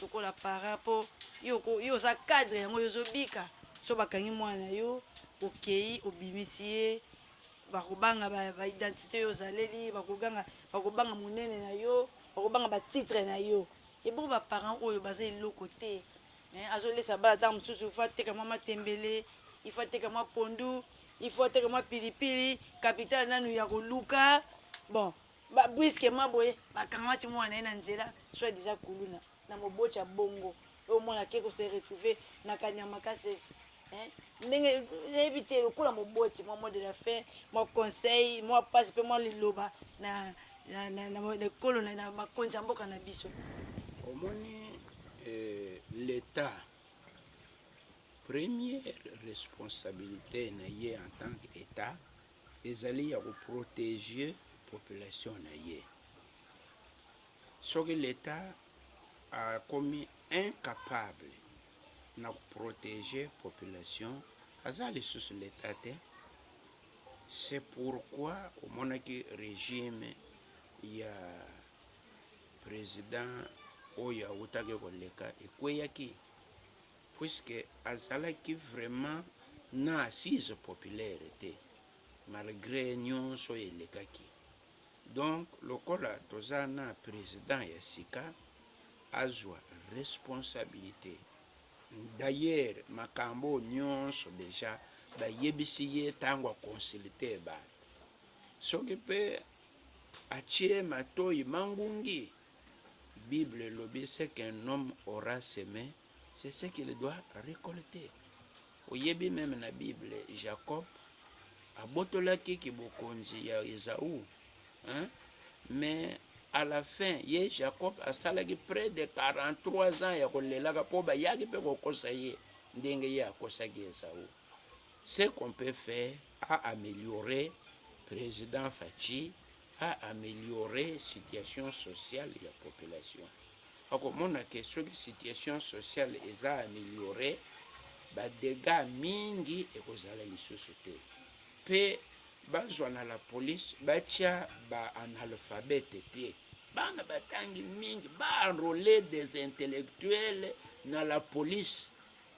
lokola parent, mpo yo oza cadre yango, yo ozobika, so bakangi mwana yo, okei obimisi ye, bakobanga baidentité yo ozaleli, bakoganga, bakobanga monene na yo, bakobanga batitre na yo. Ebongo ba parents oyo baza eloko te hein, azolesa bana ntango mosusu il faut ateka mwa matembele, il faut ateka mwa pondu, il faut ateka mwa pilipili, capital nanu ya koluka. Bon, ba brusquement boye bakangamati mwana na ye na nzela soit disant kuluna na moboti ya bongo oyo mwana ake ko se retrouver na kanyama kasese hein, ndenge nayebi te lokola moboti mwa mot de la fin mwa conseil mwa pasi mpe mwa liloba na na, na, na, na ekolo na, na bakonzi ya mboka na biso. Omoni eh, l'Etat première responsabilité na ye en tant qu'Etat ezali ya koprotéger population na ye. Soki l'Etat akomi incapable na koprotéger population, aza lisusu l'Etat te. C'est pourquoi omonaki régime ya président oyo awutaki koleka ekweyaki, puisque azalaki vraiment na assise populaire te malgré nyonso oyo elekaki. Donc lokola toza na président ya sika, azwa responsabilité. D'ailleurs makambo nyonso déjà bayebisi ye ntango aconsulte bato, soki mpe atie matoi mangungi, Bible elobi ce qu'un homme aura semé, c'est ce qu'il doit récolter. Oyebi même na Bible, Jacob abotolaki kibokonzi ya Esaü, hein? Mais à la fin ye Jacob asalaki près de 43 ans ya kolelaka mpo bayaki mpe kokosa ye ndenge ye akosaki Esaü. Ce qu'on peut faire à améliorer, président Fatshi a améliorer situation sociale ya population. Akomona ke soki situation sociale eza améliorée, badégâts mingi ekozala lisusu te. Mpe bazwa na la police batia ba-analphabète te, bana batangi mingi, baenrôler des intellectuels na la police,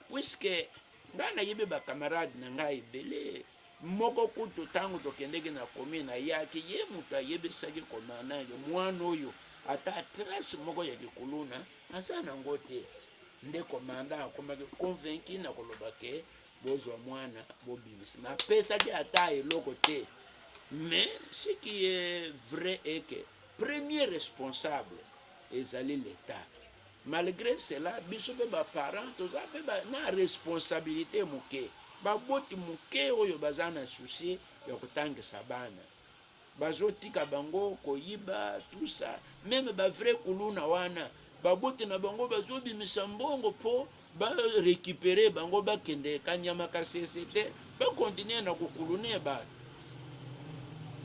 puisque ngai nayebi bacamarade na ngai ebele. Moko kutu, ntango tokendeki na commune, ayaki ye moto ayebisaki commandant ke mwana oyo ata trace moko ya kikuluna aza nango te. Nde commandant akomaki convaincu na koloba ke bozwa mwana bobimisa. Napesaki ata eloko te, mais ce qui est vrai est que premier responsable ezali l'État. Malgré cela, biso mpe baparent toza mpe na responsabilité moke. Baboti moke oyo baza na souci ya kotangisa bana, bazotika bango koyiba, tout ça. Même bavrai kuluna wana, baboti na bango bazobimisa mbongo mpo barécupérer bango, bakende kanyama kasese te, bakontinue na kokulune bato.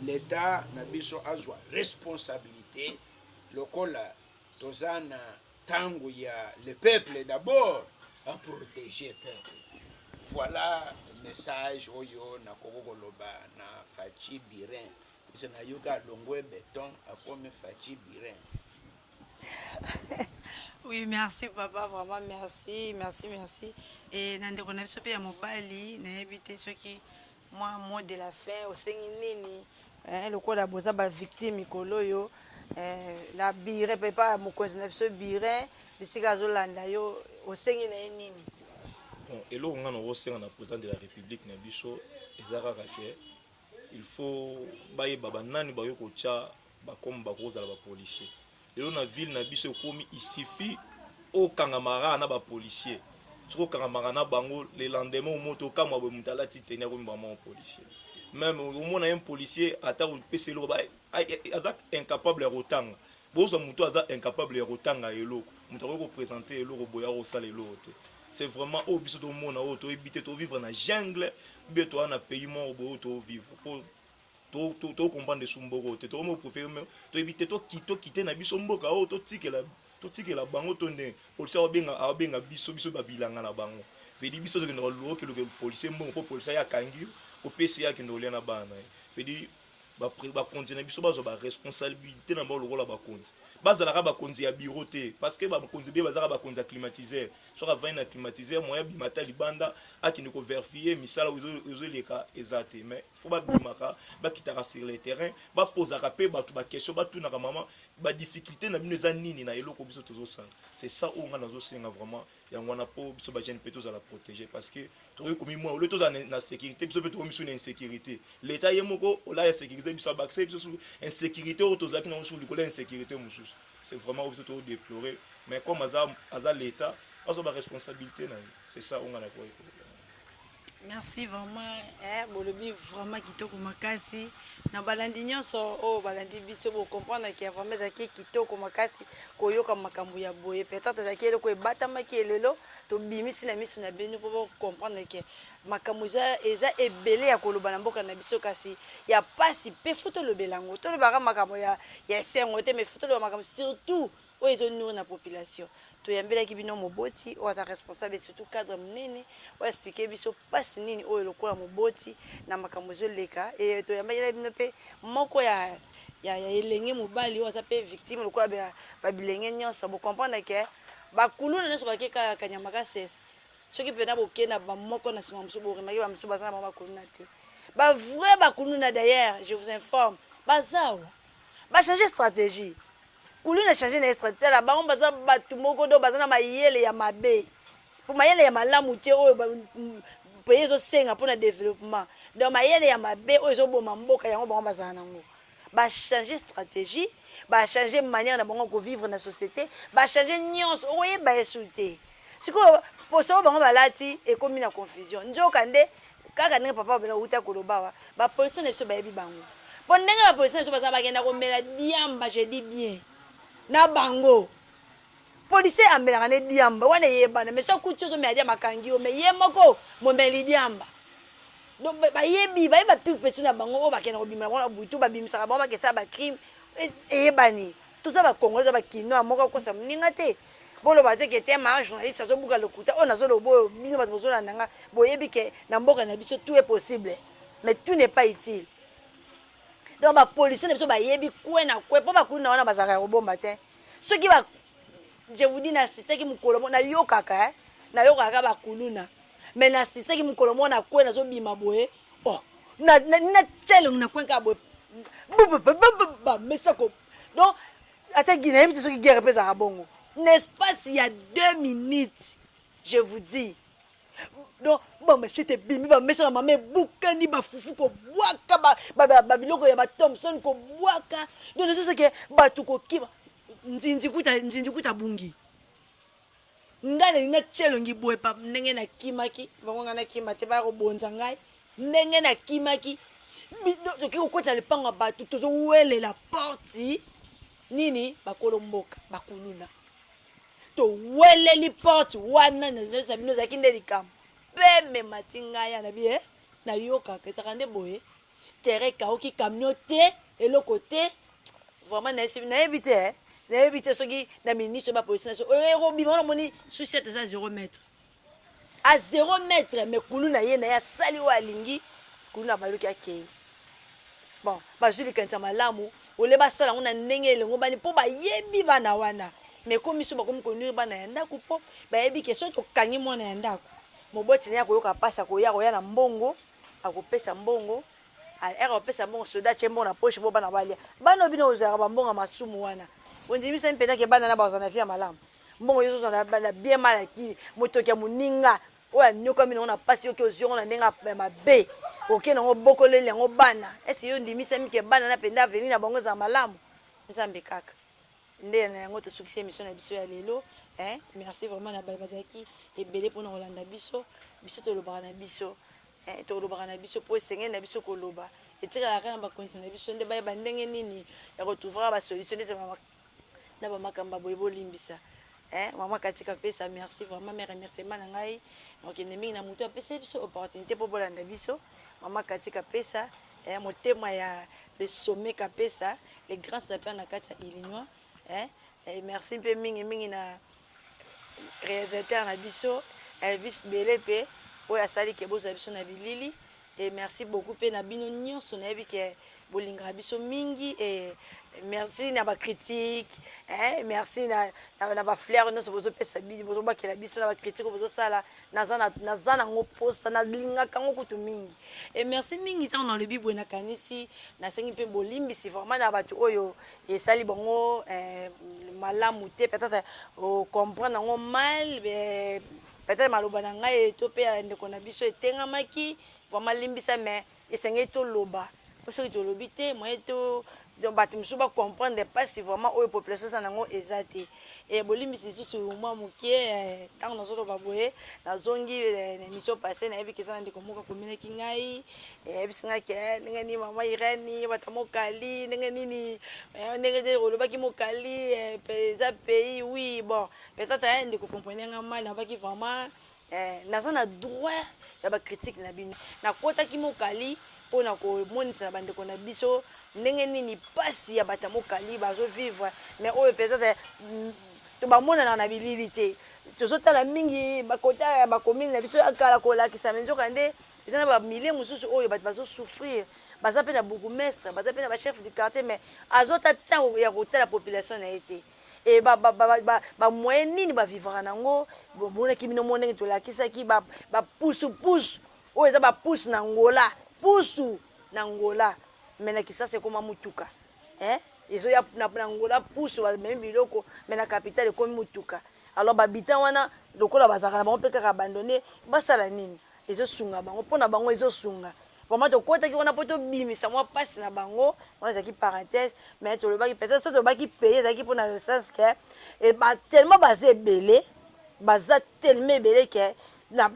L'État na biso azwa responsabilité lokola toza na ntango ya le peuple d'abord, aprotéger peuple. Voilà message oyo nakoki koloba na Fatshi Birin, puisque nayoki alongwe béton, akomi Fatshi Birin. Oui, merci papa, vraiment merci, merci, merci. Et na ndeko na biso mpe ya mobali, nayebi te soki mwa mot de la fin osengi nini, eh, lokola boza bavictime mikolo oyo, eh, na bire mpe pa mokonzi na biso Birin, bisika azolanda yo, osengi na ye nini? Bon, eloko nga nakosenga na président de la République na biso eza kaka ke il faut bayeba banani bakoki kotya bakomi bakozala bapolicier. Lelo na ville na biso ekomi, il suffit okangamaka na bapolicier. Soki okangamaka na bango, le lendemain omoto okamwa boye, moto alati tenue akomi vraiment policier. Même omona ye policier, ata kopesa eloko, aza incapable ya kotanga. Bozwa moto aza incapable ya kotanga eloko, moto akoki koprésenter eloko boye, akosala eloko te. C'est vraiment oyo biso tomona, oyo toyebi te, tovivre na jungle bien, toza na pays moko boye oyo tovivre po tocomprendre su mboka oyo te. Tokomi préféré, toyebi te, tokite na biso mboka oyo, totikela bango to ndenge policier abenga biso, biso babilanga na bango vedi. Biso tokende okeluka policier mbongo mpo policier aye akangi yo, opesi ye, akende kolia na bana na ye. Vedi bakonzi na biso bazwa baresponsabilité na bango lokola bakonzi. Bazalaka bakonzi ya bureau te, parce que bakonzi be bazalaka bakonzi ya climatiseur. Soki avandi na climatiseur, moyen abima ata libanda akende kovérifier misala ezoleka eza te. Mais faut babimaka, bakitaka sur le terrain, bapozaka mpe bato baquestion, batunaka mama. Ba difficultes na bino eza nini na eloko biso tozo sala? C'est ça oyo nga nazo senga vraiment yango wana po biso ba jeunes pe tozala proteger parce que tokoki komimona au lieu tozala na securite biso pe tokomi lisusu na insecurite. L'etat ye moko au lieu ya securite biso abakiseli biso lisusu insecurite oyo tozalaki na yango lisusu likolo ya insecurite mosusu. C'est vraiment oyo biso tozo deplorer mais comme aza aza l'etat azwa ba responsabilites na ye. C'est ça oyo nga nakoki koloba. Merci vraiment eh, bolobi vraiment kitoko makasi na balandi nyonso oyo oh, balandi biso bo comprendre que vraiment ezalaki kitoko makasi koyoka makambo ya boye peut-être ezalaki eloko ebatamaki elelo tobimisi na miso na bino mpo bo comprendre que makambo eza, eza ebele ya koloba na mboka na biso kasi ya pasi mpe fo tolobela yango tolobaka makambo ya, ya esengo te mais fo toloba makambo surtout oyo ezo nourrir na population. Toyambelaki bino moboti oyo aza responsable et surtout cadre munene oyo expliquer biso pasi nini oyo lokola moboti na makambo ezo leka et toyambaki bino pe moko ya ya, ya elenge mobali oyo aza pe victime lokola ba, ba bilenge nyonso. Bo comprendre que ba kuluna nyonso bake kaka Kanyama Kasese soki pena boke na ba moko na sima mosusu bo remarquer ba mosusu baza na bango ba kuluna te. Ba vrai ba kuluna d'ailleurs, je vous informe, baza awa. Ba changer stratégie. Kuluna change na ye strategie tala bango baza batu moko do baza na mayele ya mabe po mayele ya malamu te oyo pays ezosenga mpona developpement donc mayele ya mabe oyo ezoboma mboka yango bango bazala nango ba change strategie ba change manière na bango kovivre na société ba change nyonso okoyeba yesu te sikoyo poso oyo bango balati ekomi na confusion nzoka nde kaka ndenge papa obela wuta koloba awa bapolisi na biso bayebi bango mpo ndenge bapolisi na biso baza bakenda komela diamba je dis bien na bango policier amelaka ne diamba wana eyebana mais soki akuti ozomela diamba akangi yo mais ye moko momeli diamba donc bayebi bayebi bapike peti na bango oyo bakenda kobima na bango na butu babimisaka bango bakesala bacrime eyebani toza ba congolais toza ba kinois moko akosa moninga te boloba te ke te ma journaliste azobuka lokuta oyo nazoloba oyo bino bato bozolanda nga boyebi ke na mboka na biso tout est possible mais tout n'est pas utile donc bapolisier na biso bayebi kwe na kwe mpo bakuluna wana bazalaka ya kobomba te soki ba je vous dis nasistaki mokolo moko nayokaka eh, nayokaka bakuluna mais nasistaki mokolo moko na kwe nazobima boye oh na natya elongi na kwe kaka boye bamesa ko donc ata nayebi te soki guerre mpe ezalaka bongo na espace ya 2 minutes je vous dis donc bamachete ebimi bamesa ba mama ebukani bafufu kobwaka babiloko ya bathomson kobwaka donc nazo soki bato kokima nzinzi kuta nzinzi kuta bungi ngai nalingi natia elongi boye pa ndenge nakimaki bango ngai nakima te baya kobonza ngai ndenge nakimaki toki kokota lipango ya bato tozowelela porte nini bakolo mboka bakuluna toweleli porte wana nazoyebisa bino ezalaki nde likambo peme mati ngai ya na bi eh, nayokaka ezalaka nde boye terrain ekauki camion te eloko te vraiment nayebi te eh. Nayebi te soki na minute oyo ba policiers na biso oyo ekobima wana omoni sucette eza 0 mètre a 0 mètre mais kuluna ye na ye asali oyo alingi kuluna baluki akei bon bazwi likanisi ya malamu ole basala yango na ndenge elongobani mpo bayebi bana wana mais ekomi so bakomi konuire bana ya ndako mpo bayebi ke soki tokangi mwana ya ndako moboti na ye akoyoka mpasi akoya akoya na mbongo akopesa mbongo Heure opesa mbongo soda atie mbongo na poche po bana balia. Bana oyo bino bozwaka ba mbongo ya masumu wana. Bondimisami mpenza ke bana na bazala na vie ya malamu? Mbongo yo ozozwa na bien mal acquis, motoki ya moninga oyo anyokwami nango na pasi yo oke ozwi yango na ndenge ya mabe, oke nango obokoleli yango bana. Est ce que yo ondimisami ke bana na mpenza avenir na bango ezala malamu? Nzambe kaka. Nde na yango tosukisi emission na biso ya lelo eh. Merci vraiment na baye bazalaki ebele pona kolanda biso. Biso tolobaka na biso eh, tolobaka na biso po esengeli na biso koloba. Etikalaka kaka na bakonzi na biso nde bayeba ndenge nini ya ko trouvera ba solution ndeti na ba makambo ya boye. Bolimbisa eh, mama Cathy Kapesa, merci vraiment mes remerciements na ngai nakokende mingi na moto apesa biso opportunité po bolanda biso. Mama Cathy Kapesa eh, motema ya le sommet Kapesa, le grand sapeur na kati ya Illinois eh, eh, merci mpe mingi mingi na réalisateur na biso Elvis Belepe oyo asali ke bozwa biso na bilili. Et merci beaucoup pe na bino nyonso, nayebi ke bolingaka biso mingi. Et merci na bacritique, eh, merci na bafleur nyonso bozopesa, bozobakela biso na bacritique oyo bozosala. Naza nango mposa, nalingaka yango kutu mingi. Et merci mingi. Ntango nalobi boye, nakanisi nasengi mpe bolimbisi vraiment na bato oyo esali bango malamu te, peut-être comprendre yango mal, peut-être maloba na ngai to mpe ya ndeko na biso etengamaki. Vraiment limbisa, mais esengeli toloba, po soki tolobi te, moye to donc bato mosusu bacomprendre mpasi vraiment oyo population eza nango eza te. E bolimbisi lisusu mwa moke. Ntango nazoloba boye, nazongi na émission passé. Nayebi ke eza na ndeko moko akomelaki ngai, eyebisi ngai ke ndenge nini, mama Irene, bato mokali ndenge nini, ndenge te olobaki mokali eza pays. Oui, bon, peut-être ndeko comprendre nga mal. Nabaki vraiment naza na droit ya bacritique na bino. Nakotaki mokali mpona komonisa na bandeko na biso ndenge nini mpasi ya bato ya mokali bazovivre, mais oyo peut-être to bamonanaka na bilili te. Tozotala mingi bakota ya bacommune na biso ya kala kolakisa, mais nzoka nde eza na bamilie mosusu oyo bato bazosouffrir. Baza mpe na bourgmestre, baza mpe na bachef du quartier, mais azota ntango ya kotala population na ye te. E bamoyen nini bavivaka nango? Bomonaki bino mo ndenge tolakisaki bapusupusu oyo eza bapusu na Ngola, pusu na Ngola, mais na Kisasa ekóma mutuka. Ezoya na Ngola pusu, bamemi biloko, mais na capitale ekómi mutuka. Alors bahabitant wana, lokola bazalaka na bango mpe kaka abandonné, basala nini? Ezosunga bango, mpo na bango ezosunga vraiment. Tokotaki wana mpo tobimisa mwa mpasi na bango. Wana ezalaki parenthèse, mais tolobaki peut-être, so tolobaki pays, ezalaki mpona le sens ke tellement baza ebele, baza tellement ebele ke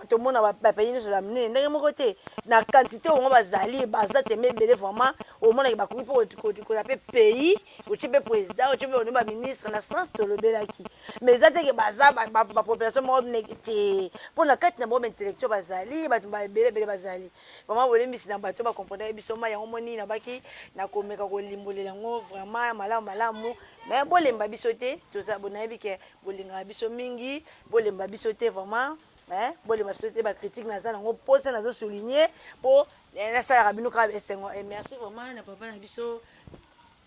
tomona bapays nyonso ya minene ndenge moko te na quantité oyo bango bazali. Baza tellement ebele vraiment, omonaki bakoki mpo kozala mpe pays, otie mpe président, otie mpe oni baministre, na sens tolobelaki. Mais eza te ke baza bapopulation moko te, mpo na kati na bango baintellectuel bazali, bato baebele ebele bazali. Vraiment bolembisi na bato bacomprendre biso ma yango. Moni nabaki nakomeka kolimbolela yango vraiment malamu malamu, mais bolemba biso te. Toza, nayebi ke bolingaka biso mingi, bolemba biso te vraiment, bolemba biso te. Bacritique naza nango mposa, nazosouligne mpo nasalaka bino kaka esengo. Et merci vraiment na papa na biso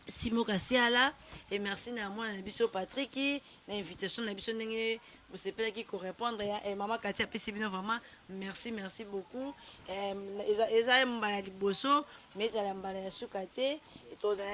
Simo Kasiala, et merci na mwana na biso Patrick na invitation na biso, ndenge bosepelaki korépondre ya mama Kati apesi bino. Vraiment merci, merci beaucoup. Eza mbala ya liboso, mais ezala mbala ya suka te.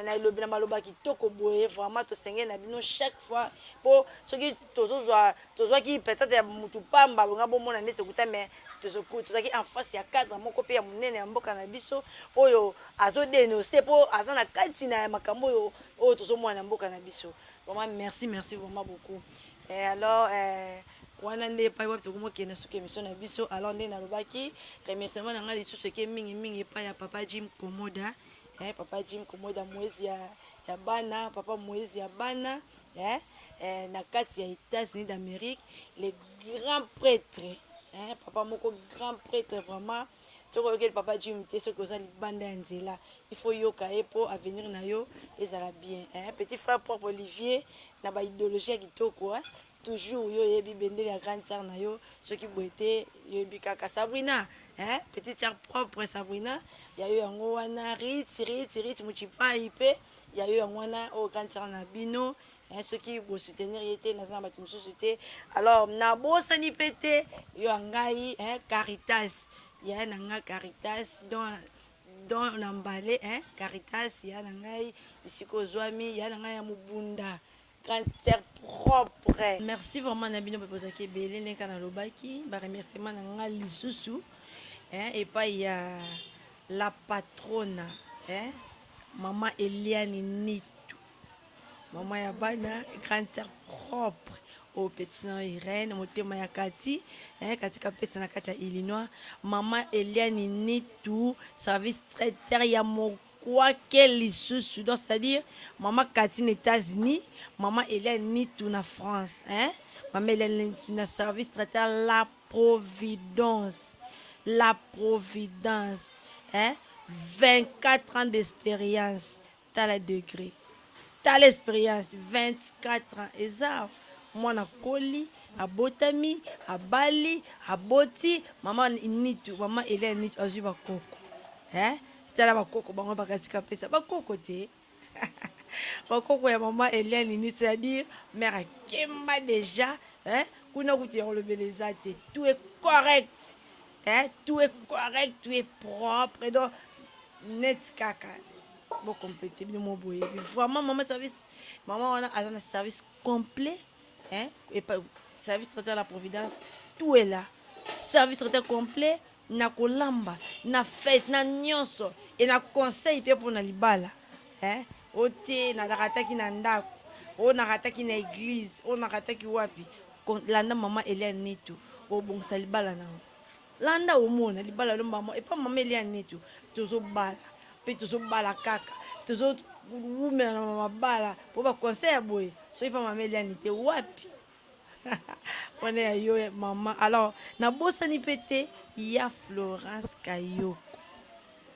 Nalobi na maloba kitoko boye, vraiment tosengeli na bino chaque fois, mpo soki tozozwa, tozwaki peut-être ya mutu pamba bonga bomona nde sokuta, mais tozalaki en face ya cadre moko mpe ya monene ya mboka na biso oyo azodénonce, mpo aza na kati na makambo oyo tozomona na mboka na biso. Vraiment merci, merci vraiment beaucoup. Et alors wana nde epai wapi tokomokende soki émission na biso. Alors nde nalobaki, remerciement na ngai lisusu eke mingimingi epai ya papa Jim Komoda, papa Jim Komoda, Moïse ya bana, papa Moïse ya bana, na kati ya États-Unis d'Amérique, le grand prêtre, papa moko grand prêtre vraiment. Soki oyokeli papa Jim te, soki oza libanda ya nzela, il faut yoka ye mpo avenir na yo ezala bien. Petit frère propre Olivier na baidéologie ya kitoko, toujours yo oyebi bendele ya grande sœur na yo. Soki boye te, yoyebi kaka Sabrina, hein? Petite sœur propre Sabrina, ya yo yango wana. Rit rit rit Muchipai mpe ya yo yango wana, oyo grande sœur na bino, hein? Soki bosoutenir ye te, naza na bato mosusu te. Alors nabosani mpe te yo ya ngai, hein? Caritas ya na nga, Caritas don na mbale, hein? Caritas ya na ngai, bisika ozwami, ya na ngai ya mobunda, grande sœur propre. Merci vraiment na bino mpe bozalaki ebele. Ndenge kaka nalobaki, baremerciement na ngai lisusu epai ya la patrona, mama Eliane Nitu, mama ya bana, grande sœur propre oyo petit na Irene, motema ya kati, kati kapesa na kati ya Illinois. Mama Eliane Nitu, service traiteur ya mokwake lisusu, donc c'est-à-dire mama Kati na États-Unis, mama Eliane Nitu na France, hein? Mama Eliane Nitu na service traiteur La Providence, La Providence, hein? 24 ans d'expérience. Tala degré, tala expérience, 24 ans. Eza mwana koli, abotami, abali, aboti. Mama Nitu, mama Eliane Nitu azwi bakoko. Eh? Tala bakoko bango bakati kapesa. Bakoko te. Bakoko ya maman Eliane Nini, c'est-à-dire mère akemba déjà, hein? Kuna kutu ya kolobela eza te. Tout est correct. Hein? Tout est correct, tout est propre. Donc net kaka. Bo compléter bino mo boyebi. Vraiment maman service maman wana aza na service complet, hein? Et pas service traiteur la providence, tout est là. Service traiteur complet na kolamba na fete na nionso et na conseil pe pona libala eh o te na rataki na ndaku o na rataki na eglise o na rataki wapi landa maman Eliane Nitu obongisa libala na yo landa omona libala no mama epa maman Eliane Nitu tozo bala pe tozo bala kaka tozo wumela na mabala po ba conseil ya boye soki pa maman Eliane te wapi Wana ya yo maman. Alors nabosani pe te ya Florence Kayoko.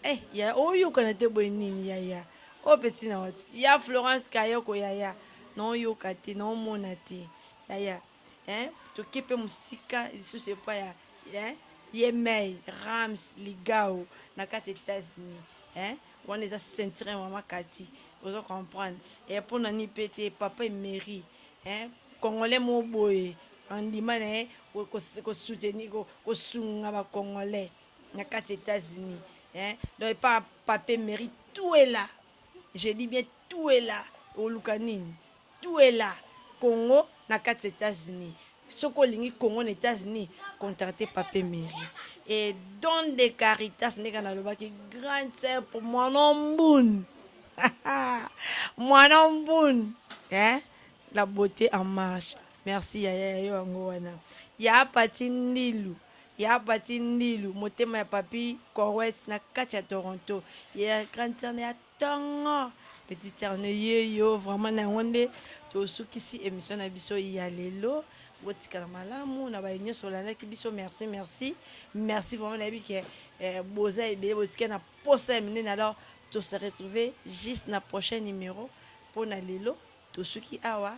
Eh ya oyokana te boye nini yaya. Oyo pe tina wati. Ya Florence Kayoko yaya. Naoyoka te, naomona te. Yaya. Eh toke pe mosika lisusu epa ya eh ye mei Rams Ligao na kati Etats-Unis. Eh wana eza ceinture ya mama Cathy. Ozo comprendre. Eh pona nini pe te papa Emery Hein congolais moko boye andima na ye ko soutenir ko sunga ba congolais na kati Etats Unis hein donc epa pape Emery tout est là je dis bien tout est là oluka nini tout est là Congo na kati Etats Unis soki olingi Congo na Etats Unis contacte pape Emery et don de Caritas ndenge nalobaki grande sœur pour mon mbun Mwana mbun eh la beaute en marche merci yaya ya yo yango wana ya paty ndilu ya paty ndilu motema ya papy corwes na kati ya Toronto ya grande sœur ya tongo petite sœur ne ye yo vraiment na yango nde tosukisi emission na biso ya lelo botikala malamu na baye nyonso olandaki biso merci merci merci vraiment nayebi ke eh, boza ebele botikali na posa ya minene alors To se retrouver juste na prochain numero pona lelo tosuki awa.